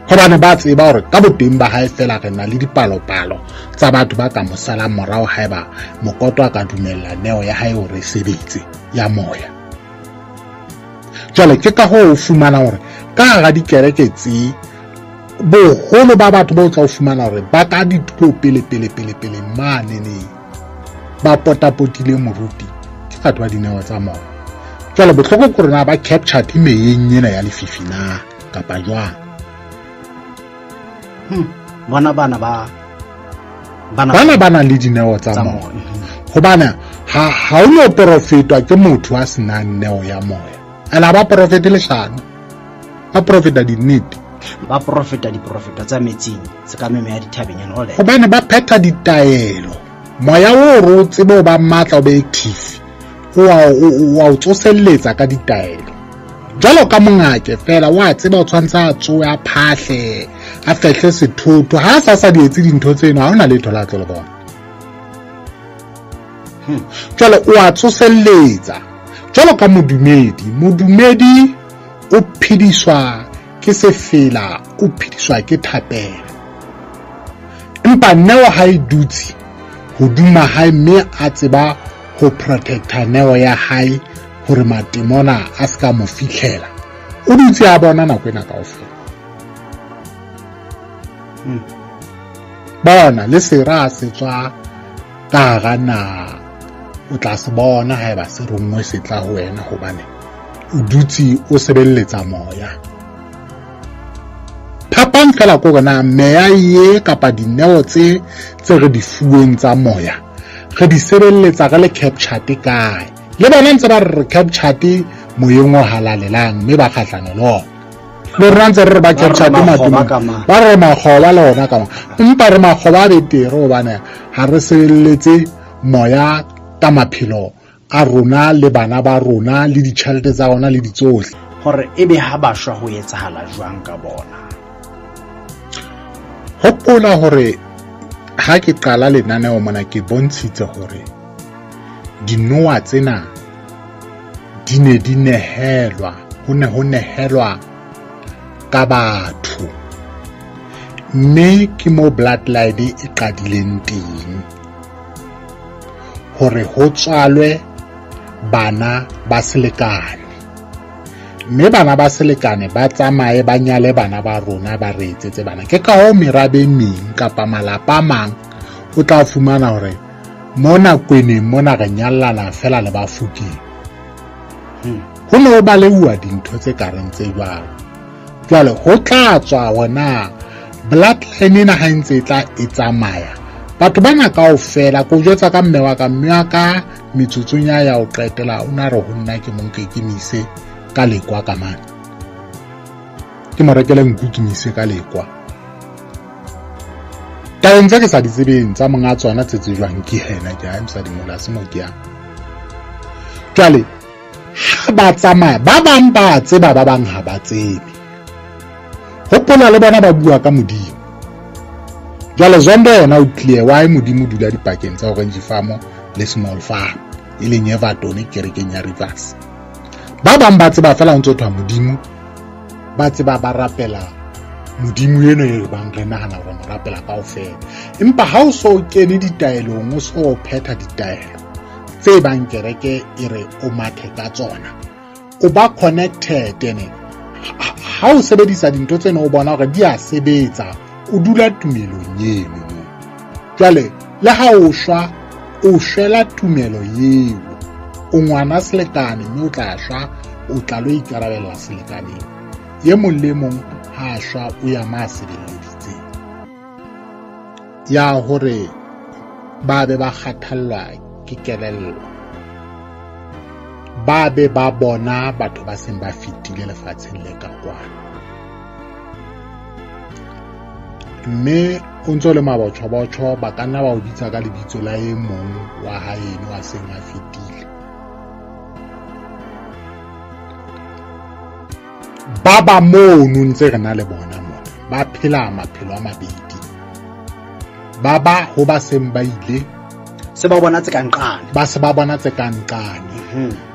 Hobane ba tseba hore ka boteng ba hae fela re na le dipalopalo tsa batho ba ka mo salang morao haeba mokoto a ka dumella neo ya hae hore e sebetse ya moya. Jwale ke ka hoo o fumana hore ka hara dikereke tse boholo ba batho ba o tla o fumana hore ba ka ditulo pele pele pele pele mane ne ba potapotile moruti ke batho ba dineo tsa moya. Jwale bohloko ke rona ba captured meyeng ena ya lefifi na kapa jwang? Bona bana ba bana ba nang le dineo tsa moya. Hobane ha o no porofetwa ke motho a senang neo ya moya. Ene ba porofete leshano, ba porofeta dinnete. Ba porofeta diporofeta tsa metsing, se ka meme ya dithabeng and all that. Hobane ba phetha ditaelo. Moya o re o tsebe ho ba matla o be active, o a o tsoselletsa ka ditaelo. Jwalo ka mongake fela wa tseba o tshwantse a tsohe a phahle, a fehle sethotho. Ha a sa di etse dintho tseno, ha hona letho la tlo le bona. Jwale o a tsoselletsa. Jwalo ka modumedi, modumedi o phediswa ke sefela, o phediswa ke thapelo. Empa neo ha e dutse hodima hae mme a tseba ho protecta neo ya hae hore matemona a se ka mo fihlela, o dutse a bona nako ena kaofela. Bona le sera se tswa ka hara naha, o tla se bona haeba se ronngwe se tla ho wena, hobane o dutse o sebelletsa moya. Phapang fela ke hore na meya ye kapa dineo tse re di fuweng tsa moya re di sebelletsa re le captured kae. Le bona ntse ba re captured moyeng o halalelang mme ba kgahlano le ona. Le rona ntse re re ba captured matemong, ba re makgoba le ona ka mang. Empa re makgoba a betere hobane ha re sebeletse moya ka maphelo a rona le bana ba rona le ditjhelete tsa rona le ditsohle. Hore ebe ha ba shwa ho etsahala jwang ka bona? Hopola hore ha ke qala lenaneo mona ke bontshitse hore dinoa tsena di ne di nehelwa, ho ne ho nehelwa ka batho. Mme ke mo bloodline e qadileng teng hore ho tswalwe bana ba selekane. Mme bana ba selekane ba tsamaye ba nyale bana ba rona ba re etsetse bana. Ke ka hoo merabe e meng kapa malapa a mang o tla fumana hore mona kweneng mona re nyallana fela le Bafokeng. Ho ne ho baleuwa dintho tse kareng tse jwalo. Jwale ho tla tswa hona bloodline ena ha ntse e tla e tsamaya, Batho bana kaofela ko jwetsa ka mme wa ka, mme wa ka metsotsong ya ho qetela o na re ho nna ke mo nke ke mo ise ka lekwa ka mane. Ke mo rekele nku ke mo ise ka lekwa. Tabeng tse ke sa di tsebeng tsa monga tsona tse tsejwang ke yena, ke ha mosadi mola se mo ke yang. Jwale ha ba tsamaya, ba bang ba tseba, ba bang ha ba tsebe. Hopola le bona ba bua ka Modimo. Jwale Zondo yena o clear why Modimo dula dipakeng tsa Orange Farm le Small Farm, e leng Everton kerekeng ya Rivers. Ba bang ba tseba fela ho ntso thwa Modimo, ba tseba ba rapela Modimo eno e bang re nahana hore mo rapela kaofela. Empa ha o so kene ditaelong, o so phetha ditaelo tse bang kereke e re o mathe ka tsona, o ba connected ene. Ha o sebedisa dintho tsena o bona hore di a sebetsa, o dula tumelong eno. Jwale le ha o shwa, o shwela tumelo eo. O ngwana selekane mme o tla shwa, o tla lo ikarabella selekaneng. E mong le mong ha shwa o ya ma sebeleditseng. Ya hore ba be ba kgathallwa ke kelello, ba be ba bona batho ba seng ba fetile lefatsheng le ka kwana. Mme o ntso le mabotjhobotjho, ba ka nna ba o bitsa ka lebitso la e mong wa haeno a seng a fetile. Ba ba mono ntse re na le bona mona, ba phela maphelo a mabedi. Ba ba ho ba seng ba ile, se ba bona tse ka nqane, ba se ba bona tse ka nqane,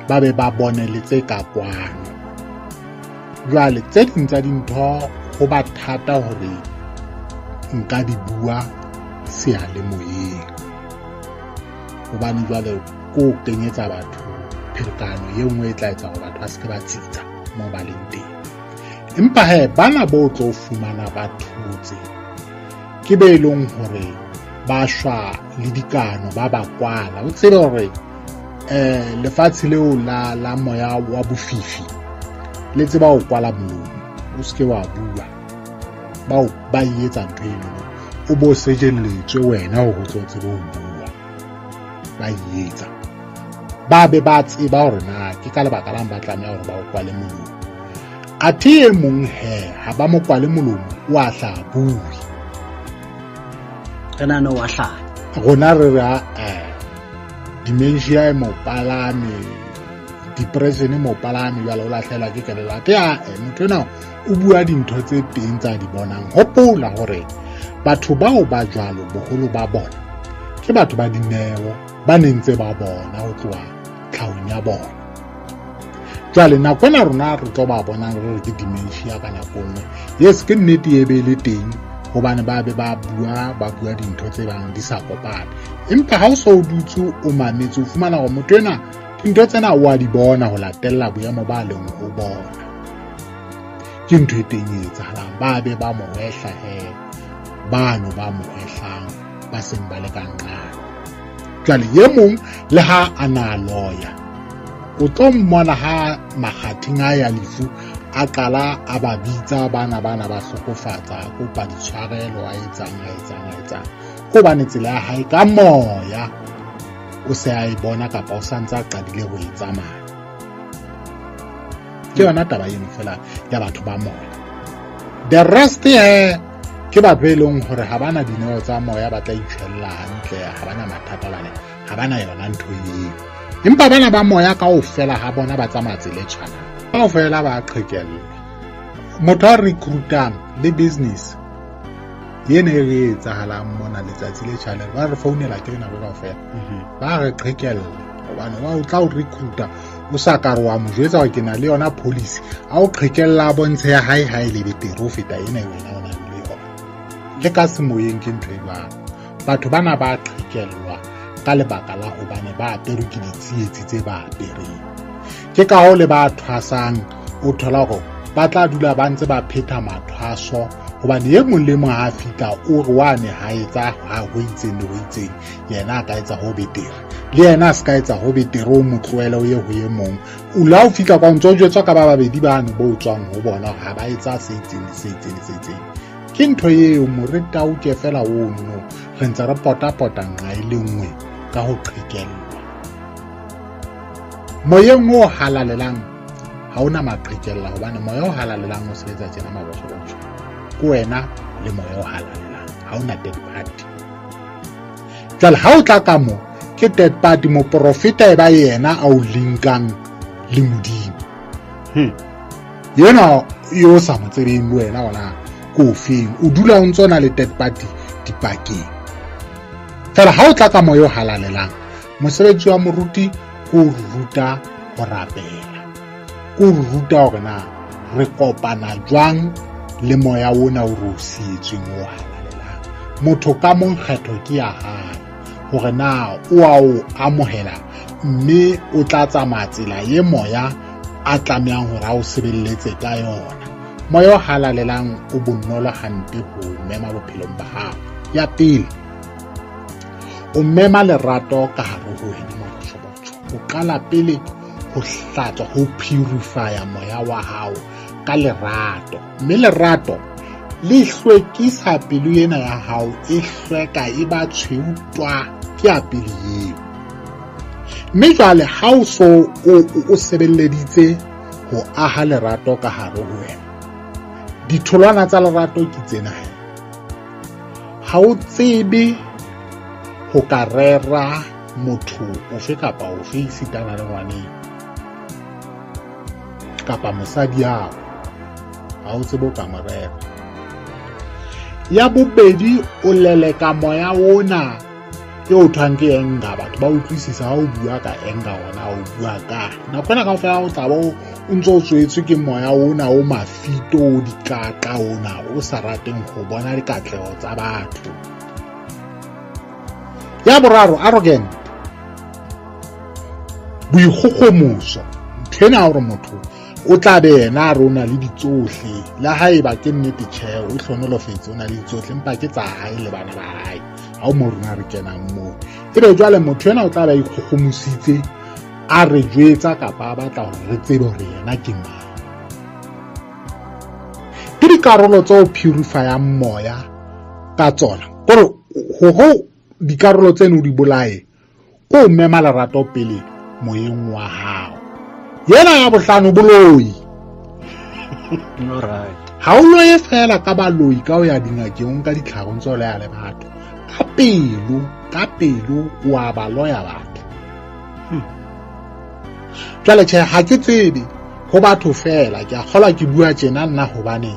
ba be ba bone le tse ka kwano. Jwale tse ding tsa dintho ho ba thata hore nka di bua seyalemoyeng, hobane jwale ko kenyetsa batho pherekano e nngwe e tla etsa hore batho ba se ke ba tsitsa moo ba leng teng. Empa he bana bo tlo fumana ba thotse ke be leng hore ba shwa le dikano, ba ba kwala. O tsebe hore lefatshe leo la moya wa bofifi le tseba ho kwala molomo, o se ke wa bua. Bao ba etsa ntho eno, o bo sejelletswe wena hore o tlo tsebe ho bua. Ba etsa, ba be ba tseba hore na ke ka lebaka lang ba tlameha hore ba o kwale molomo. Athe e mong he ha ba mo kwale molomo, o a hla bue. Re nahana o a hlaya. Rona re re dementia e mo palame, depression e mo palame, jwale o lahlehelwa ke kelello. Athe motho enwa o bua dintho tse teng tsa di bonang. Hopola hore batho bao ba jwalo boholo ba bona ke batho ba dineo, ba neng ntse ba bona ho tloha tlhahong ya bona. Jwale nako ena rona re tlo ba bonang re re ke dementia ka nako nngwe. Yes, ke nnete e be le teng, hobane ba be ba bua dintho tse bang di sa kopana. Empa ha o so dutse o mametse, o fumana hore motho enwa dintho tsena o a di bona ho latella boemo ba leng ho bona. Ke ntho e teng e etsahalang, ba be ba mo hwehla he, bano ba mo hwehlang ba seng ba le ka nqane. Jwale e mong le ha a na loya, o tlo mmona ha makgatheng a ya lefu a qala a ba bitsa bana bana ba hlokofatsa, a kopa ditshwarelo, a etsang a etsang a etsang, hobane tsela ya hae ka moya o se a e bona kapa o sa ntse a qadile ho e tsamaya. Ke yona taba eno fela ya batho ba moya. The rest he ke batho e leng hore ha bana dineo tsa moya, ba tla itjhwella hantle, ha bana mathata, bane ha bana yona ntho eo. Empa bana ba moya kaofela ha bona ba tsamaya tsela e tshwanang, kaofela ba qhekella. Motho a recruitang le business ena e re etsahalang mona letsatsi le tjhalang, ba re founela ke nako kaofela, ba re qhekella hobane wa o tla o recruiter o sa ka re wa mo jwetsa hore ke na le yona policy, a o qhekella a bontshe ya hae ha e le betere ho feta ena e wena o nang le yona. Le ka semoyeng ke ntho e jwalo. Batho bana ba qhekellwa ka lebaka la hobane ba aperwe ke ditsietsi tse ba apereng. Ke ka hoo le ba thwasang, o thola hore ba tla dula ba ntse ba phetha mathwaso, hobane e mong le mong ha fihla o re wane ha etsa ha ho itseng le ho itseng, yena a ka etsa ho betere, le yena a se ka etsa ho betere, o mo tlohele o ye ho e mong. O la o fihla kwa o ntso jwetswa ka ba babedi bano bo tswang ho bona hore ha ba etsa se itseng le se itseng le se itseng. Ke ntho eo moretau ke fela ono. Re ntse re pota-pota nqa e le nngwe ka ho qhekellwa. Moyeng o halalelang ha ona maqhekella, hobane moya o halalelang o sebetsa tjena mabotjho-botjho. Ke wena le moya o halalelang, ha ona third party. Jwale ha o tla ka mo ke third party, moprofeta e ba yena a o linkang le Modimo. Yena yo sa mo tsebeng le wena ona ko ofeng, o dula o ntse o na le third party dipakeng. Fela ha o tla ka moya o halalelang, mosebetsi wa moruti ke o ruta ho rapela, ke o ruta hore na re kopana jwang le moya ona o re o sietsweng o halalelang. Motho ka mong kgetho ke ya hae hore na o a o amohela mme o tla tsamaya tsela ye moya a tlamehang hore a o sebeletse ka yona. Moya o halalelang o bonolo hampe ho mema bophelong ba hao. Ya pele, o mema lerato ka hare ho wena mabotjho-botjho. O qala pele ho hlatswa, ho purify-a moya wa hao ka lerato, mme lerato le hlwekisa pelo ena ya hao, e hlweka e ba tshweu twa. Ke ya pele eo. Mme jwale ha o so o sebelleditse ho aha lerato ka hare ho wena, ditholwana tsa lerato ke tsena. Ha o tsebe ho ka rera motho ofe kapa ofe esitana le ngwaneng kapa mosadi hao, ha o tsebe o ka mo rera. Ya bobedi, o leleka moya ona e o thwang ke anger. Batho ba utlwisisa ha o bua ka anger, ona o bua ka nako ena kaofela o tla bo o ntso o tswetswe ke moya ona o mafito, o dikaka ona o sa rateng ho bona dikatleho tsa batho. Ya boraro, arrogant, boikgogomoso. Ntho ena hore motho o tla be yena a re o na le ditsohle, le haeba ke nnete tjhe, o hlonolofetse, o na le ditsohle, empa ke tsa hae le bana ba hae. Ha o mo rona re kenang moo. Ebe jwale motho ena o tla be a ikgogomositse, a re jwetsa kapa a batla hore re tsebe hore yena ke mang. Ke dikarolo tse o purify-ang moya ka tsona. Kore hore dikarolo tseno o di bolaye, ko o mema lerato pele moyeng wa hao. Yena ya bohlano, boloi. Alright. Ha o loye fela ka baloi ka ho ya dingakeng ka ditlharong tsa ho loya le batho. Ka pelo wa ba loya batho. Jwale tjhe, ha ke tsebe ho batho fela, ke a kgolwa ke bua tjena nna hobane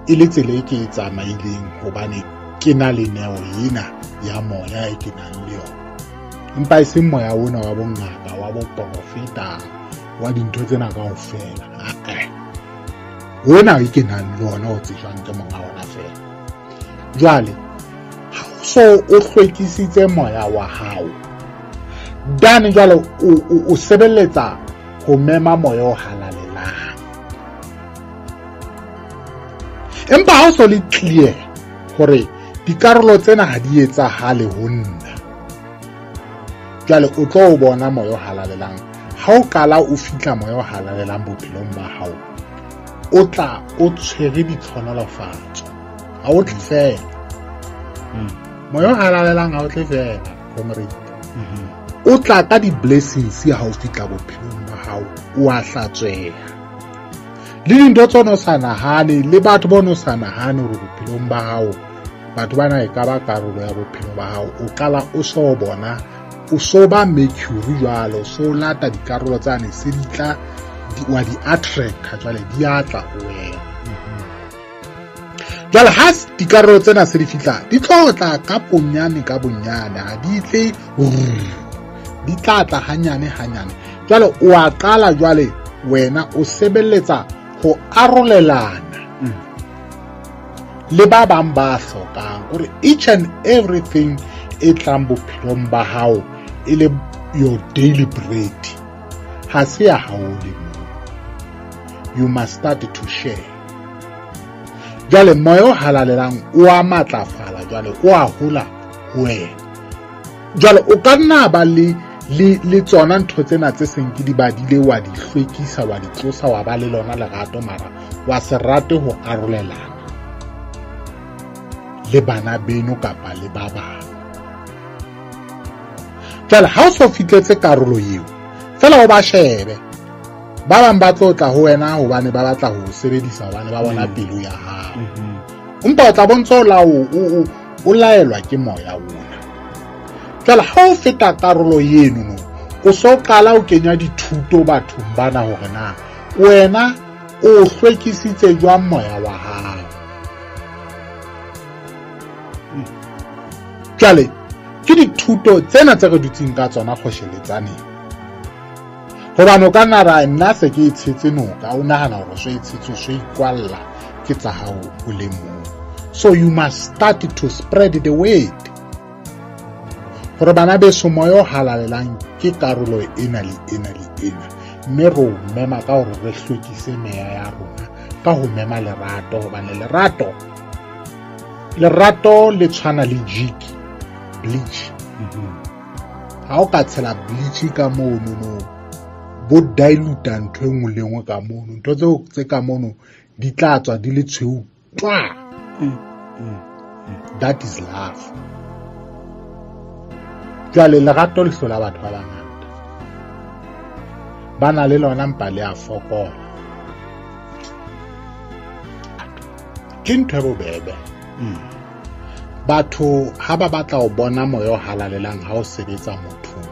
e le tsela e ke e tsamaileng, hobane ke na le neo ena ya moya e ke nang le yona. Empa e seng moya ona wa bongaka, wa boprofeta, wa dintho tsena kaofela. Ona e ke nang le ona o tsejwang ke monga ona fela. Jwale ha o so o hlwekisitse moya wa hao, dane jwale o sebeletsa ho mema moya o halalelang. Empa ha o so le clear hore dikarolo tsena ha di etsahale ho nna, jwale o tlo o bona moya o halalelang. Ha o qala o fihla moya o halalelang bophelong ba hao, o tla o tshwere ditlhonolofatso. Ha o tle fela. Moya o halalelang ha o tle fela, comrade. O tla ka di-blessings ha o fihla bophelong ba hao, o a hlatsweha. Le dintho tsona o sa nahane, le batho bona o sa nahane hore bophelong ba hao, batho bana e ka ba karolo ya bophelo ba hao. O qala o so bona, o so ba mercury jwalo, o so lata dikarolo tsane se di tla, wa di attract-a jwale, di a tla ho wena. Jwale ha dikarolo tsena se di fihla, di tlo tla ka bonyane ka bonyane, ha di tle, di tla tla hanyane hanyane. Jwale o a qala jwale wena o sebeletsa ho arolelana le ba bang ba hlokang, hore each and everything e tlang bophelong ba hao e le your daily bread, ha se ya hao le mong. You must start to share. Jwale moya o halalelang o a matlafala, jwale o a hola ho wena. Jwale o ka nna ba le tsona ntho tsena tse seng ke di badile, wa di hlwekisa, wa di tlosa, wa ba le lona lerato, mara wa se rate ho arolelana le bana beno kapa le ba bang. Jwale ha o so fihletse karolo eo, fela o ba shebe. Ba bang ba tlo tla ho wena hobane ba batla ho sebedisa, hobane ba bona pelo ya hao. Empa o tla bontsha o laelwa ke moya ona. Jwale ha o feta karolo eno no, o so qala o kenya dithuto bathong bana hore na wena o hlwekisitse jwang moya wa hao. Jwale ke dithuto tsena tse re dutseng ka tsona kgosheletsaneng. Hobane o ka nna ra nna se ke e tshetse noka, o nahana hore so e tshetse, so ikwalla ke tsa hao o le mong. So you must start to spread the word. Hore bana beso, moya o halalelang ke karolo ena le ena le ena. Mme re o mema ka hore re hlwekise meya ya rona ka ho mema lerato, hobane lerato le tshwana le jiki, bleach. Ha o ka tshela bleach ka mono no, bo dilute ntho e nngwe le nngwe ka mono, ntho tseo tse ka mono di tla tswa di le tshweu twa. That is love. Jwale lerato le hlola batho ba bangata, ba na le lona mpa le a fokola. Ke ntho e bobebe. Batho ha ba batla ho bona moya o halalelang ha o sebetsa mothong,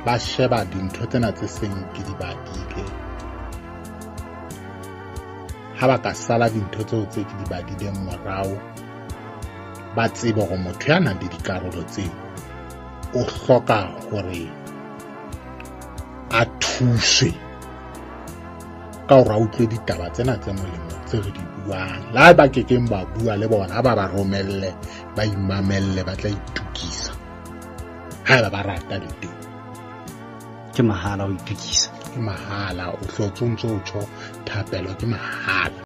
ba sheba dintho tsena tse seng ke di badile. Ha ba ka sala dintho tseo tse ke di badileng morao, ba tsebe hore motho ya nang le dikarolo tseo o hloka hore a thuswe ka hore a utlwe ditaba tsena tse molemo tse re di buang. Le ha ba kekeng ba bua le bona, ha ba ba romelle, ba imamelle, ba tla itukisa haeba ba rata le teng. Ke mahala ho itukisa. Ke mahala, o hlotse o ntso o tjho thapelo ke mahala.